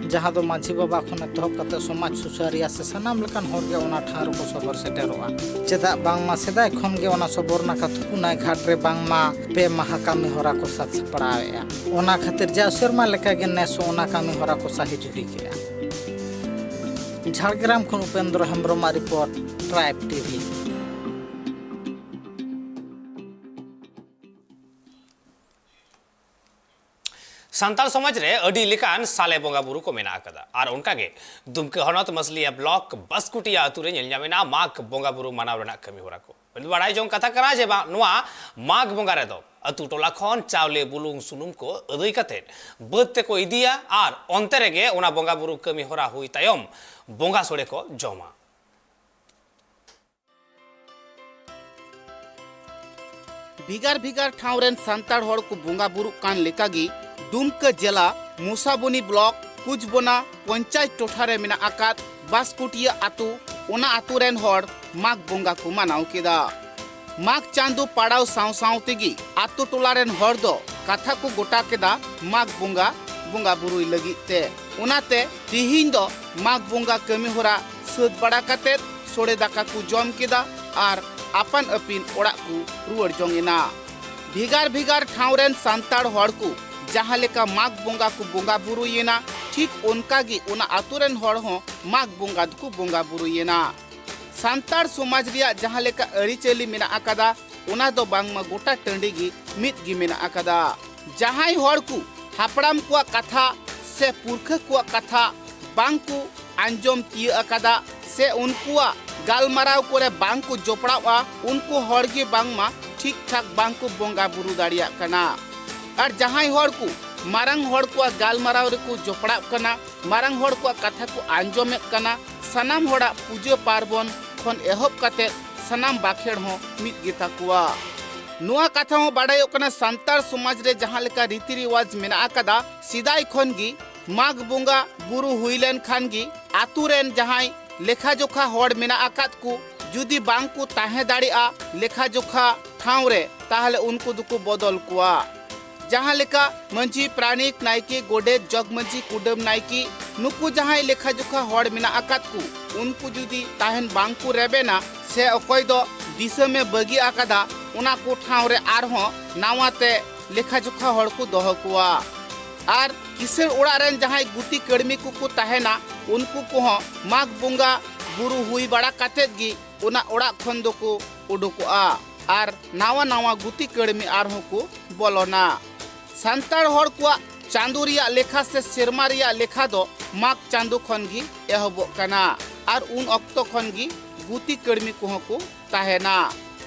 ᱡᱟᱦᱟᱸ ᱫᱚ ᱢᱟᱹᱡᱷᱤ ᱵᱟᱵᱟ ᱠᱷᱚᱱ ᱮᱛᱚᱦᱚᱵ ᱠᱟᱛᱮ ᱥᱚᱢᱟᱡᱽ ᱥᱩᱥᱟᱹᱨᱤᱭᱟᱹ ᱥᱮ ᱥᱟᱱᱟᱢ ᱞᱮᱠᱟᱱ ᱦᱚᱲ ᱜᱮ ᱚᱱᱟ ᱴᱷᱟᱶ ᱨᱮᱠᱚ ᱥᱚᱫᱚᱨ ᱥᱮᱴᱮᱨᱚᱜᱼᱟ᱾ ᱪᱮᱫᱟᱜ ᱵᱟᱝᱢᱟ ᱥᱮᱫᱟᱭ ᱠᱷᱚᱱ ᱜᱮ ᱚᱱᱟ ᱥᱚᱵᱚᱨᱱᱟᱠᱷᱟ ᱛᱷᱩᱠᱩᱱᱟᱭ ᱜᱷᱟᱴ ᱨᱮ ᱵᱟᱝᱢᱟ ᱯᱮ ᱢᱟᱦᱟ ᱠᱟᱹᱢᱤ ᱦᱚᱨᱟ ᱠᱚ ᱥᱟᱛ ᱥᱟᱯᱲᱟᱣᱮᱫᱼᱟ᱾ ᱚᱱᱟ ᱠᱷᱟᱹᱛᱤᱨ ᱡᱟᱣ ᱥᱮᱨᱢᱟ ᱞᱮᱠᱟᱜᱮ ᱱᱮᱥ ᱦᱚᱸ ᱚᱱᱟ ᱠᱟᱹᱢᱤ ᱦᱚᱨᱟ ᱠᱚ ᱥᱟᱹᱦᱤ ᱡᱩᱦᱤ ᱠᱮᱫᱼᱟ᱾ ᱡᱷᱟᱲᱜᱨᱟᱢ ᱠᱷᱚᱱ ᱩᱯᱮᱱᱫᱨᱚ ᱦᱮᱢᱵᱨᱚᱢᱟᱜ ᱨᱤᱯᱳᱨᱴ, ᱴᱨᱟᱭᱤᱵᱽ ᱴᱤᱵᱷᱤ᱾ ᱥᱟᱱᱛᱟᱲ ᱥᱚᱢᱟᱡᱽ ᱨᱮ ᱟᱹᱰᱤ ᱞᱮᱠᱟᱱ ᱥᱟᱞᱮ ᱵᱚᱸᱜᱟ ᱵᱩᱨᱩ ᱠᱚ ᱢᱮᱱᱟᱜ ᱟᱠᱟᱫᱟ᱾ ᱟᱨ ᱚᱱᱠᱟᱜᱮ ᱫᱩᱢᱠᱟᱹ ᱦᱚᱱᱚᱛ ᱢᱟᱹᱥᱞᱤᱭᱟ ᱵᱞᱚᱠ ᱵᱟᱥᱠᱩᱴᱤᱭᱟ ᱟᱹᱛᱩ ᱨᱮ ᱧᱮᱞ ᱧᱟᱢ ᱮᱱᱟ ᱢᱟᱜᱽ ᱵᱚᱸᱜᱟ ᱵᱩᱨᱩ ᱢᱟᱱᱟᱣ ᱨᱮᱱᱟᱜ ᱠᱟᱹᱢᱤ ᱦᱚᱨᱟ ᱠᱚ᱾ ᱵᱟᱲᱟᱭ ᱡᱚᱝ ᱠᱟᱛᱷᱟ ᱠᱟᱱᱟ ᱡᱮ ᱵᱟᱝ ᱱᱚᱣᱟ ᱢᱟᱜᱽ ᱵᱚᱸᱜᱟ ᱨᱮᱫᱚ ᱟᱹᱛᱩ ᱴᱚᱞᱟ ᱠᱷᱚᱱ ᱪᱟᱣᱞᱮ, ᱵᱩᱞᱩᱝ, ᱥᱩᱱᱩᱢ ᱠᱚ ᱟᱹᱫᱟᱹᱭ ᱠᱟᱛᱮ ᱵᱟᱹᱫᱽ ᱛᱮᱠᱚ ᱤᱫᱤᱭᱟ ᱟᱨ ᱚᱱᱛᱮ ᱨᱮᱜᱮ ᱚᱱᱟ ᱵᱚᱸᱜᱟ ᱵᱩᱨᱩ ᱠᱟᱹᱢᱤ ᱦᱚᱨᱟ ᱦᱩᱭ ᱛᱟᱭᱚᱢ ᱵᱚᱸᱜᱟ ᱥᱚᱲᱮ ᱠᱚ ᱡᱚᱢᱟ᱾ ᱵᱷᱮᱜᱟᱨ ᱵᱷᱮᱜᱟᱨ ᱴᱷᱟᱶ ᱨᱮᱱ ᱥᱟᱱᱛᱟᱲ ᱦᱚᱲ ᱠᱚ ᱵᱚᱸᱜᱟ ᱵᱩᱨᱩᱜ ᱠᱟᱱ ᱞᱮᱠᱟᱜᱮ ᱰᱩᱢᱠᱟᱹ ᱡᱮᱞᱟ ᱢᱩᱥᱟᱵᱚᱱᱤ ᱵᱞᱚᱠ ᱠᱩᱪᱵᱚᱱᱟ ᱯᱚᱧᱪᱟᱭᱮᱛ ᱴᱚᱴᱷᱟ ᱨᱮ ᱢᱮᱱᱟᱜ ᱟᱠᱟᱫ ᱵᱟᱥᱠᱩᱴᱤᱭᱟᱹ ᱟᱛᱳ, ᱚᱱᱟ ᱟᱛᱳ ᱨᱮᱱ ᱦᱚᱲ ᱢᱟᱜᱽ ᱵᱚᱸᱜᱟ ᱠᱚ ᱢᱟᱱᱟᱣ ᱠᱮᱫᱟ᱾ ᱢᱟᱜᱽ ᱪᱟᱸᱫᱚ ᱯᱟᱲᱟᱣ ᱥᱟᱶ ᱥᱟᱶ ᱛᱮᱜᱮ ᱟᱛᱳ ᱴᱚᱞᱟ ᱨᱮᱱ ᱦᱚᱲ ᱫᱚ ᱠᱟᱛᱷᱟ ᱠᱚ ᱜᱚᱴᱟ ᱠᱮᱫᱟ ᱢᱟᱜᱽ ᱵᱚᱸᱜᱟ ᱵᱚᱸᱜᱟ ᱵᱩᱨᱩᱭ ᱞᱟᱹᱜᱤᱫ ᱛᱮ᱾ ᱚᱱᱟᱛᱮ ᱛᱤᱦᱤᱧ ᱫᱚ ᱢᱟᱜᱽ ᱵᱚᱸᱜᱟ ᱠᱟᱹᱢᱤ ᱦᱚᱨᱟ ᱥᱟᱹᱛ ᱵᱟᱲᱟ ᱠᱟᱛᱮᱫ ᱥᱚᱲᱮ ᱫᱟᱠᱟ ᱠᱚ ᱡᱚᱢ ᱠᱮᱫᱟ ᱟᱨ ᱟᱯᱟᱱ ᱟᱹᱯᱤᱱ ᱚᱲᱟᱜ ᱠᱚ ᱨᱩᱣᱟᱹᱲ ᱡᱚᱝ ᱮᱱᱟ᱾ ᱵᱷᱮᱜᱟᱨ ᱵᱷᱮᱜᱟᱨ ᱴᱷᱟᱶ ᱨᱮᱱ ᱥᱟᱱᱛᱟᱲ ᱦᱚᱲ ᱠᱚ ᱡᱟᱦᱟᱸ ᱞᱮᱠᱟ ᱢᱟᱜᱽ ᱵᱚᱸᱜᱟ ᱠᱚ ᱵᱚᱸᱜᱟ ᱵᱩᱨᱩᱭᱮᱱᱟ, ᱴᱷᱤᱠ ᱚᱱᱠᱟ ᱜᱮ ᱚᱱᱟ ᱟᱛᱳ ᱨᱮᱱ ᱦᱚᱲ ᱦᱚᱸ ᱢᱟᱜᱽ ᱵᱚᱸᱜᱟ ᱫᱚᱠᱚ ᱵᱚᱸᱜᱟ ᱵᱩᱨᱩᱭᱮᱱᱟ᱾ ᱥᱟᱱᱛᱟᱲ ᱥᱚᱢᱟᱡᱽ ᱨᱮᱭᱟᱜ ᱡᱟᱦᱟᱸ ᱞᱮᱠᱟ ᱟᱹᱨᱤᱪᱟᱹᱞᱤ ᱢᱮᱱᱟᱜ ᱟᱠᱟᱫᱟ, ᱚᱱᱟ ᱫᱚ ᱵᱟᱝᱢᱟ ᱜᱚᱴᱟ ᱴᱟᱺᱰᱤ ᱜᱮ ᱢᱤᱫ ᱜᱮ ᱢᱮᱱᱟᱜ ᱟᱠᱟᱫᱟ᱾ ᱡᱟᱦᱟᱸᱭ ᱦᱚᱲ ᱠᱚ ᱦᱟᱯᱲᱟᱢ ᱠᱚᱣᱟᱜ ᱠᱟᱛᱷᱟ ᱥᱮ ᱯᱩᱨᱠᱷᱟᱹ ᱠᱚᱣᱟᱜ ᱠᱟᱛᱷᱟ ᱵᱟᱝ ᱠᱚ ᱟᱸᱡᱚᱢ ᱛᱤᱭᱟᱹᱜ ᱟᱠᱟᱫᱟ ᱥᱮ ᱩᱱᱠᱩᱣᱟᱜ ᱜᱟᱞᱢᱟᱨᱟᱣ ᱠᱚᱨᱮ ᱵᱟᱝ ᱠᱚ ᱡᱚᱯᱲᱟᱣᱼᱟ, ᱩᱱᱠᱩ ᱦᱚᱲ ᱜᱮ ᱵᱟᱝᱢᱟ ᱴᱷᱤᱠ ᱴᱷᱟᱠ ᱵᱟᱝ ᱠᱚ ᱵᱚᱸᱜᱟ ᱵᱩᱨᱩ ᱫᱟᱲᱮᱭᱟᱜ ᱠᱟᱱᱟ᱾ ᱟᱨ ᱡᱟᱦᱟᱸᱭ ᱦᱚᱲ ᱠᱚ ᱢᱟᱨᱟᱝ ᱦᱚᱲ ᱠᱚᱣᱟᱜ ᱜᱟᱞᱢᱟᱨᱟᱣ ᱨᱮᱠᱚ ᱡᱚᱯᱲᱟᱜ ᱠᱟᱱᱟ, ᱢᱟᱨᱟᱝ ᱦᱚᱲ ᱠᱚᱣᱟᱜ ᱠᱟᱛᱷᱟ ᱠᱚ ᱟᱸᱡᱚᱢᱮᱫ ᱠᱟᱱᱟ, ᱥᱟᱱᱟᱢ ᱦᱚᱲᱟᱜ ᱯᱩᱡᱟᱹ ᱯᱟᱨᱵᱚᱱ ᱠᱷᱚᱱ ᱮᱦᱚᱵ ᱠᱟᱛᱮ ᱥᱟᱱᱟᱢ ᱵᱟᱠᱷᱮᱲ ᱦᱚᱸ ᱢᱤᱫ ᱜᱮᱛᱟ ᱠᱚᱣᱟ᱾ ᱱᱚᱣᱟ ᱠᱟᱛᱷᱟ ᱦᱚᱸ ᱵᱟᱰᱟᱭᱚᱜ ᱠᱟᱱᱟ, ᱥᱟᱱᱛᱟᱲ ᱥᱚᱢᱟᱡᱽ ᱨᱮ ᱡᱟᱦᱟᱸ ᱞᱮᱠᱟ ᱨᱤᱛᱤ ᱨᱮᱣᱟᱡᱽ ᱢᱮᱱᱟᱜ ᱟᱠᱟᱫᱟ, ᱥᱮᱫᱟᱭ ᱠᱷᱚᱱ ᱜᱮ ᱢᱟᱜᱽ ᱵᱚᱸᱜᱟ ᱵᱩᱨᱩ ᱦᱩᱭ ᱞᱮᱱ ᱠᱷᱟᱱ ᱜᱮ ᱟᱛᱳ ᱨᱮᱱ ᱡᱟᱦᱟᱸᱭ ᱞᱮᱠᱷᱟ ᱡᱚᱠᱷᱟ ᱦᱚᱲ ᱢᱮᱱᱟᱜ ᱟᱠᱟᱫ ᱠᱚ ᱡᱩᱫᱤ ᱵᱟᱝ ᱠᱚ ᱛᱟᱦᱮᱸ ᱫᱟᱲᱮᱭᱟᱜᱼᱟ ᱞᱮᱠᱷᱟ ᱡᱚᱠᱷᱟ ᱴᱷᱟᱶ ᱨᱮ, ᱛᱟᱦᱚᱞᱮ ᱩᱱᱠᱩ ᱫᱚᱠᱚ ᱵᱚᱫᱚᱞ ᱠᱚᱣᱟ᱾ ᱡᱟᱦᱟᱸ ᱞᱮᱠᱟ ᱢᱟᱹᱡᱷᱤ, ᱯᱟᱨᱟᱱᱤᱠ, ᱱᱟᱭᱠᱮ, ᱜᱚᱰᱮᱛ, ᱡᱚᱜᱽ ᱢᱟᱹᱡᱷᱤ, ᱠᱩᱰᱟᱹᱢ ᱱᱟᱭᱠᱮ, ᱱᱩᱠᱩ ᱡᱟᱦᱟᱸᱭ ᱞᱮᱠᱷᱟ ᱡᱚᱠᱷᱟ ᱦᱚᱲ ᱢᱮᱱᱟᱜ ᱟᱠᱟᱫ ᱠᱚ, ᱩᱱᱠᱩ ᱡᱩᱫᱤ ᱛᱟᱦᱮᱱ ᱵᱟᱝ ᱠᱚ ᱨᱮᱵᱮᱱᱟ ᱥᱮ ᱚᱠᱚᱭ ᱫᱚ ᱫᱤᱥᱚᱢᱮ ᱵᱟᱹᱜᱤ ᱟᱠᱟᱫᱟ, ᱚᱱᱟ ᱠᱚ ᱴᱷᱟᱶ ᱨᱮ ᱟᱨᱦᱚᱸ ᱱᱟᱣᱟ ᱛᱮ ᱞᱮᱠᱷᱟ ᱡᱚᱠᱷᱟ ᱦᱚᱲ ᱠᱚ ᱫᱚᱦᱚ ᱠᱚᱣᱟ᱾ ᱟᱨ ᱠᱤᱥᱟᱹᱬ ᱚᱲᱟᱜ ᱨᱮᱱ ᱡᱟᱦᱟᱸᱭ ᱜᱩᱛᱤ ᱠᱟᱹᱲᱢᱤ ᱠᱚᱠᱚ ᱛᱟᱦᱮᱱᱟ, ᱩᱱᱠᱩ ᱠᱚᱦᱚᱸ ᱢᱟᱜᱽ ᱵᱚᱸᱜᱟ ᱵᱩᱨᱩ ᱦᱩᱭ ᱵᱟᱲᱟ ᱠᱟᱛᱮᱫ ᱜᱮ ᱚᱱᱟ ᱚᱲᱟᱜ ᱠᱷᱚᱱ ᱫᱚᱠᱚ ᱩᱰᱩᱠᱚᱜᱼᱟ ᱟᱨ ᱱᱟᱣᱟ ᱱᱟᱣᱟ ᱜᱩᱛᱤ ᱠᱟᱹᱲᱢᱤ ᱟᱨᱦᱚᱸ ᱠᱚ ᱵᱚᱞᱚᱱᱟ᱾ ᱥᱟᱱᱛᱟᱲ ᱦᱚᱲ ᱠᱚᱣᱟᱜ ᱪᱟᱸᱫᱳ ᱨᱮᱭᱟᱜ ᱞᱮᱠᱷᱟ ᱥᱮ ᱥᱮᱨᱢᱟ ᱨᱮᱭᱟᱜ ᱞᱮᱠᱷᱟ ᱫᱚ ᱢᱟᱜᱽ ᱪᱟᱸᱫᱳ ᱠᱷᱚᱱ ᱜᱮ ᱮᱦᱚᱵᱚᱜ ᱠᱟᱱᱟ ᱟᱨ ᱩᱱ ᱚᱠᱛᱚ ᱠᱷᱚᱱ ᱜᱮ ᱜᱩᱛᱤ ᱠᱟᱹᱲᱢᱤ ᱠᱚᱦᱚᱸ ᱠᱚ ᱛᱟᱦᱮᱱᱟ᱾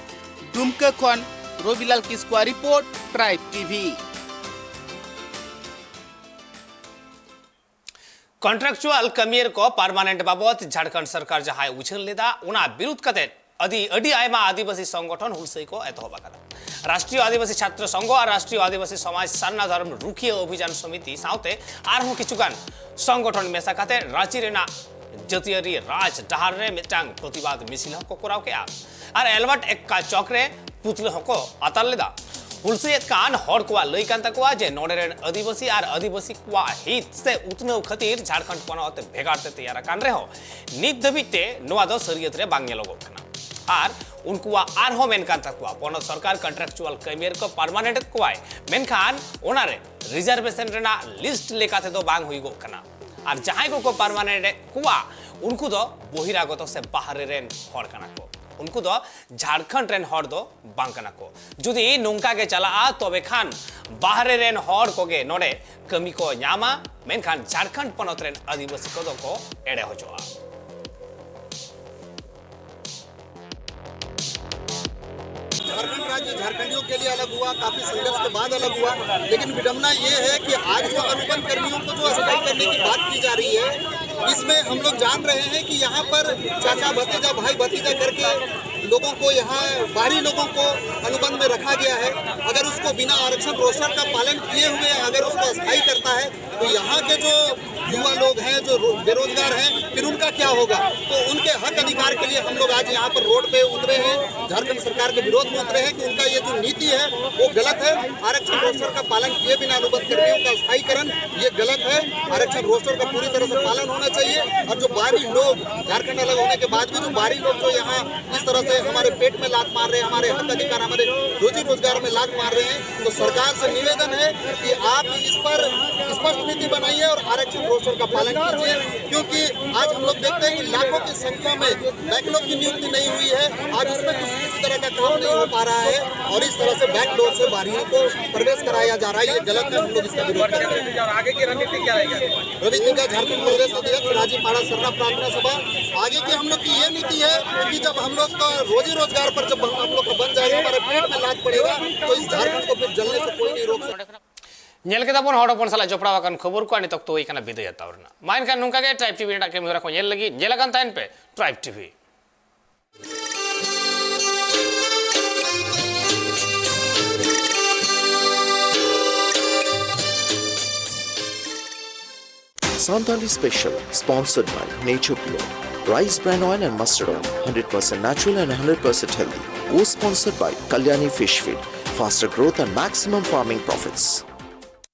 ᱰᱩᱢᱠᱟᱹ ᱠᱷᱚᱱ ᱨᱚᱵᱤᱞᱟᱞ ᱠᱤᱥᱠᱩᱣᱟᱜ ᱨᱤᱯᱳᱨᱴ, ᱴᱨᱟᱭᱤᱵᱽ ᱴᱤᱵᱷᱤ᱾ ᱠᱚᱱᱴᱨᱟᱠᱪᱩᱣᱟᱞ ᱠᱟᱹᱢᱤᱭᱟᱹ ᱠᱚ ᱯᱟᱨᱢᱟᱱᱮᱱᱴ ᱵᱟᱵᱚᱫ ᱡᱷᱟᱲᱠᱷᱚᱸᱰ ᱥᱚᱨᱠᱟᱨ ᱡᱟᱦᱟᱸᱭ ᱩᱪᱷᱟᱹᱱ ᱞᱮᱫᱟ, ᱚᱱᱟ ᱵᱤᱨᱩᱫᱷ ᱠᱟᱛᱮ ᱟᱹᱰᱤ, ᱟᱹᱰᱤ ᱟᱭᱢᱟ ᱟᱹᱫᱤᱵᱟᱹᱥᱤ ᱥᱚᱝᱜᱚᱴᱷᱚᱱ ᱦᱩᱞᱥᱟᱹᱭ ᱠᱚ ᱮᱛᱚᱦᱚᱵ ᱟᱠᱟᱫᱟ᱾ ᱨᱟᱥᱴᱨᱤᱭᱚ ᱟᱹᱫᱤᱵᱟᱹᱥᱤ ᱪᱷᱟᱛᱨᱚ ᱥᱚᱝᱜᱷᱚ ᱟᱨ ᱨᱟᱥᱴᱨᱤᱭᱚ ᱟᱹᱫᱤᱵᱟᱹᱥᱤ ᱥᱚᱢᱟᱡᱽ ᱥᱟᱨᱱᱟ ᱫᱷᱚᱨᱚᱢ ᱨᱩᱠᱷᱤᱭᱟᱹ ᱚᱵᱷᱤᱡᱟᱱ ᱥᱚᱢᱤᱛᱤ ᱥᱟᱶᱛᱮ ᱟᱨᱦᱚᱸ ᱠᱤᱪᱷᱩ ᱜᱟᱱ ᱥᱚᱝᱜᱚᱴᱷᱚᱱ ᱢᱮᱥᱟ ᱠᱟᱛᱮ ᱨᱟᱸᱪᱤ ᱨᱮᱱᱟᱜ ᱡᱟᱹᱛᱤᱭᱟᱹᱨᱤ ᱨᱟᱡᱽ ᱰᱟᱦᱟᱨ ᱨᱮ ᱢᱤᱫᱴᱟᱝ ᱯᱨᱚᱛᱤᱵᱟᱫ ᱢᱤᱥᱤᱞ ᱦᱚᱸᱠᱚ ᱠᱚᱨᱟᱣ ᱠᱮᱫᱼᱟ ᱟᱨ ᱮᱞᱵᱟᱨᱴ ᱮᱠᱠᱟ ᱪᱚᱠ ᱨᱮ ᱯᱩᱛᱞᱟᱹ ᱦᱚᱸᱠᱚ ᱟᱛᱟᱨ ᱞᱮᱫᱟ᱾ ᱦᱩᱞᱥᱟᱹᱭᱮᱫ ᱠᱟᱱ ᱦᱚᱲ ᱠᱚᱣᱟᱜ ᱞᱟᱹᱭ ᱠᱟᱱ ᱛᱟᱠᱚᱣᱟ ᱡᱮ ᱱᱚᱰᱮ ᱨᱮᱱ ᱟᱹᱫᱤᱵᱟᱹᱥᱤ ᱟᱨ ᱟᱹᱫᱤᱵᱟᱹᱥᱤ ᱠᱚᱣᱟᱜ ᱦᱤᱛ ᱥᱮ ᱩᱛᱱᱟᱹᱣ ᱠᱷᱟᱹᱛᱤᱨ ᱡᱷᱟᱲᱠᱷᱚᱸᱰ ᱯᱚᱱᱚᱛ ᱵᱷᱮᱜᱟᱨ ᱛᱮ ᱛᱮᱭᱟᱨ ᱟᱠᱟᱱ ᱨᱮᱦᱚᱸ ᱱᱤᱛ ᱫᱷᱟᱹᱵᱤᱡ ᱛᱮ ᱱᱚᱣᱟ ᱫᱚ ᱥᱟᱹᱨᱤᱭᱟᱹᱛ ᱨᱮ ᱵᱟᱝ ᱧᱮᱞᱚᱜᱚᱜ ᱠᱟᱱᱟ᱾ ᱟᱨ ᱩᱱᱠᱩᱣᱟᱜ ᱟᱨᱦᱚᱸ ᱢᱮᱱ ᱠᱟᱱ ᱛᱟᱠᱚᱣᱟ, ᱯᱚᱱᱚᱛ ᱥᱚᱨᱠᱟᱨ ᱠᱚᱱᱴᱨᱟᱠᱪᱩᱣᱟᱞ ᱠᱟᱹᱢᱤᱭᱟᱹ ᱠᱚ ᱯᱟᱨᱢᱟᱱᱮᱱᱴ ᱮᱫ ᱠᱚᱣᱟᱭ, ᱢᱮᱱᱠᱷᱟᱱ ᱚᱱᱟᱨᱮ ᱨᱤᱡᱟᱨᱵᱷᱮᱥᱚᱱ ᱨᱮᱱᱟᱜ ᱞᱤᱥᱴ ᱞᱮᱠᱟ ᱛᱮᱫᱚ ᱵᱟᱝ ᱦᱩᱭᱩᱜᱚᱜ ᱠᱟᱱᱟ᱾ ᱟᱨ ᱡᱟᱦᱟᱸᱭ ᱠᱚᱠᱚ ᱯᱟᱨᱢᱟᱱᱮᱱᱴ ᱮᱫ ᱠᱚᱣᱟ, ᱩᱱᱠᱩ ᱫᱚ ᱵᱚᱦᱤᱨᱟᱜᱚᱛᱚ ᱥᱮ ᱵᱟᱦᱨᱮ ᱨᱮᱱ ᱦᱚᱲ ᱠᱟᱱᱟ ᱠᱚ᱾ ᱩᱱᱠᱩ ᱫᱚ ᱡᱷᱟᱲᱠᱷᱚᱸᱰ ᱨᱮᱱ ᱦᱚᱲ ᱫᱚ ᱵᱟᱝ ᱠᱟᱱᱟ ᱠᱚ᱾ ᱡᱩᱫᱤ ᱱᱚᱝᱠᱟ ᱜᱮ ᱪᱟᱞᱟᱜᱼᱟ, ᱛᱚᱵᱮ ᱠᱷᱟᱱ ᱵᱟᱦᱨᱮ ᱨᱮᱱ ᱦᱚᱲ ᱠᱚᱜᱮ ᱱᱚᱰᱮ ᱠᱟᱹᱢᱤ ᱠᱚ ᱧᱟᱢᱟ, ᱢᱮᱱᱠᱷᱟᱱ ᱡᱷᱟᱲᱠᱷᱚᱸᱰ ᱯᱚᱱᱚᱛ ᱨᱮᱱ ᱟᱹᱫᱤᱵᱟᱹᱥᱤ ᱠᱚᱫᱚ ᱠᱚ ᱮᱲᱮ ᱦᱚᱪᱚᱜᱼᱟ᱾ झारखंड राज्य झारखंडियों के लिए अलग हुआ, काफी संघर्ष के बाद अलग हुआ, लेकिन विडंबना ये है कि आज जो अनुबंध कर्मियों को जो स्थायी करने की बात की जा रही है, इसमें हम लोग जान रहे हैं कि यहाँ पर चाचा भतीजा, भाई भतीजा करके लोगों को, यहाँ बाहरी लोगों को अनुबंध में रखा गया है। अगर उसको बिना आरक्षण रोस्टर का पालन किए हुए अगर उसको अस्थायी करता है, तो यहाँ के जो युवा लोग हैं, जो रो-, बेरोजगार हैं, फिर उनका क्या होगा? तो उनके हक अधिकार के लिए हम लोग आज यहाँ पर रोड पे उतरे हैं, झारखंड सरकार के विरोध में उतरे हैं कि उनका ये जो नीति है, वो गलत है। आरक्षण रोस्टर का पालन किए बिना अनुबंध कर्मियों का स्थायीकरण, ये गलत है। आरक्षण रोस्टर का पूरी तरह से पालन होना चाहिए और जो बाहरी लोग, झारखंड अलग होने के बाद भी जो बाहरी लोग जो यहाँ इस तरह से हमारे पेट में लात मार रहे हैं, हमारे हक अधिकार, हमारे रोजी रोजगार में लात मार रहे हैं, तो सरकार से निवेदन है कि आप इस पर स्पष्ट नीति बनाइए और आरक्षण रोस्टर का पालन कीजिए, क्योंकि आज हम लोग देखते हैं कि लाखों की संख्या में बैकलॉग की नियुक्ति नहीं हुई है। आज उसमें कुछ, किसी तरह का काम नहीं हो पा रहा है और इस तरह से बैकडोर से बाहरियों को प्रवेश कराया जा रहा है। ये गलत है, हम लोग इसका विरोध कर रहे हैं। और आगे की रणनीति क्या रहेगी? रवि तिग्गा, झारखंड प्रदेश अध्यक्ष, राजीपाड़ा सरना प्रार्थना सभा। आगे की हम लोग की ये नीति है कि जब हम लोग का रोजी रोजगार पर जब हम लोग का बंद जाएगा, हमारे पेट में लात पड़ेगा, तो इस झारखंड को फिर जलने से कोई नहीं रोक सकता। ᱧᱮᱞ ᱠᱮᱫᱟ ᱵᱚᱱ ᱦᱚᱲ ᱦᱚᱯᱚᱱ ᱥᱟᱞᱟᱜ ᱡᱚᱯᱲᱟᱣ ᱟᱠᱟᱱ ᱠᱷᱚᱵᱚᱨ ᱠᱚ᱾ ᱟᱨ ᱱᱤᱛ ᱚᱠᱛᱚ ᱦᱩᱭ ᱟᱠᱟᱱᱟ ᱵᱤᱫᱟᱹᱭ ᱦᱟᱛᱟᱣ ᱨᱮᱱᱟᱜ᱾ ᱢᱟ ᱮᱱᱠᱷᱟᱱ ᱱᱚᱝᱠᱟ ᱜᱮ ᱴᱨᱟᱭᱤᱵᱽ ᱴᱤᱵᱷᱤ ᱨᱮᱱᱟᱜ ᱠᱟᱹᱢᱤ ᱦᱚᱨᱟ ᱠᱚ ᱧᱮᱞ ᱞᱟᱹᱜᱤᱫ ᱧᱮᱞ ᱟᱠᱟᱱ ᱛᱟᱦᱮᱱ ᱯᱮ tribe TV. Santali Special, sponsored by Nature Pure, Rice Bran Oil and Mustard Oil, hundred percent natural and hundred percent healthy. Co-sponsored by Kalyani Fish Feed, faster growth and maximum farming profits.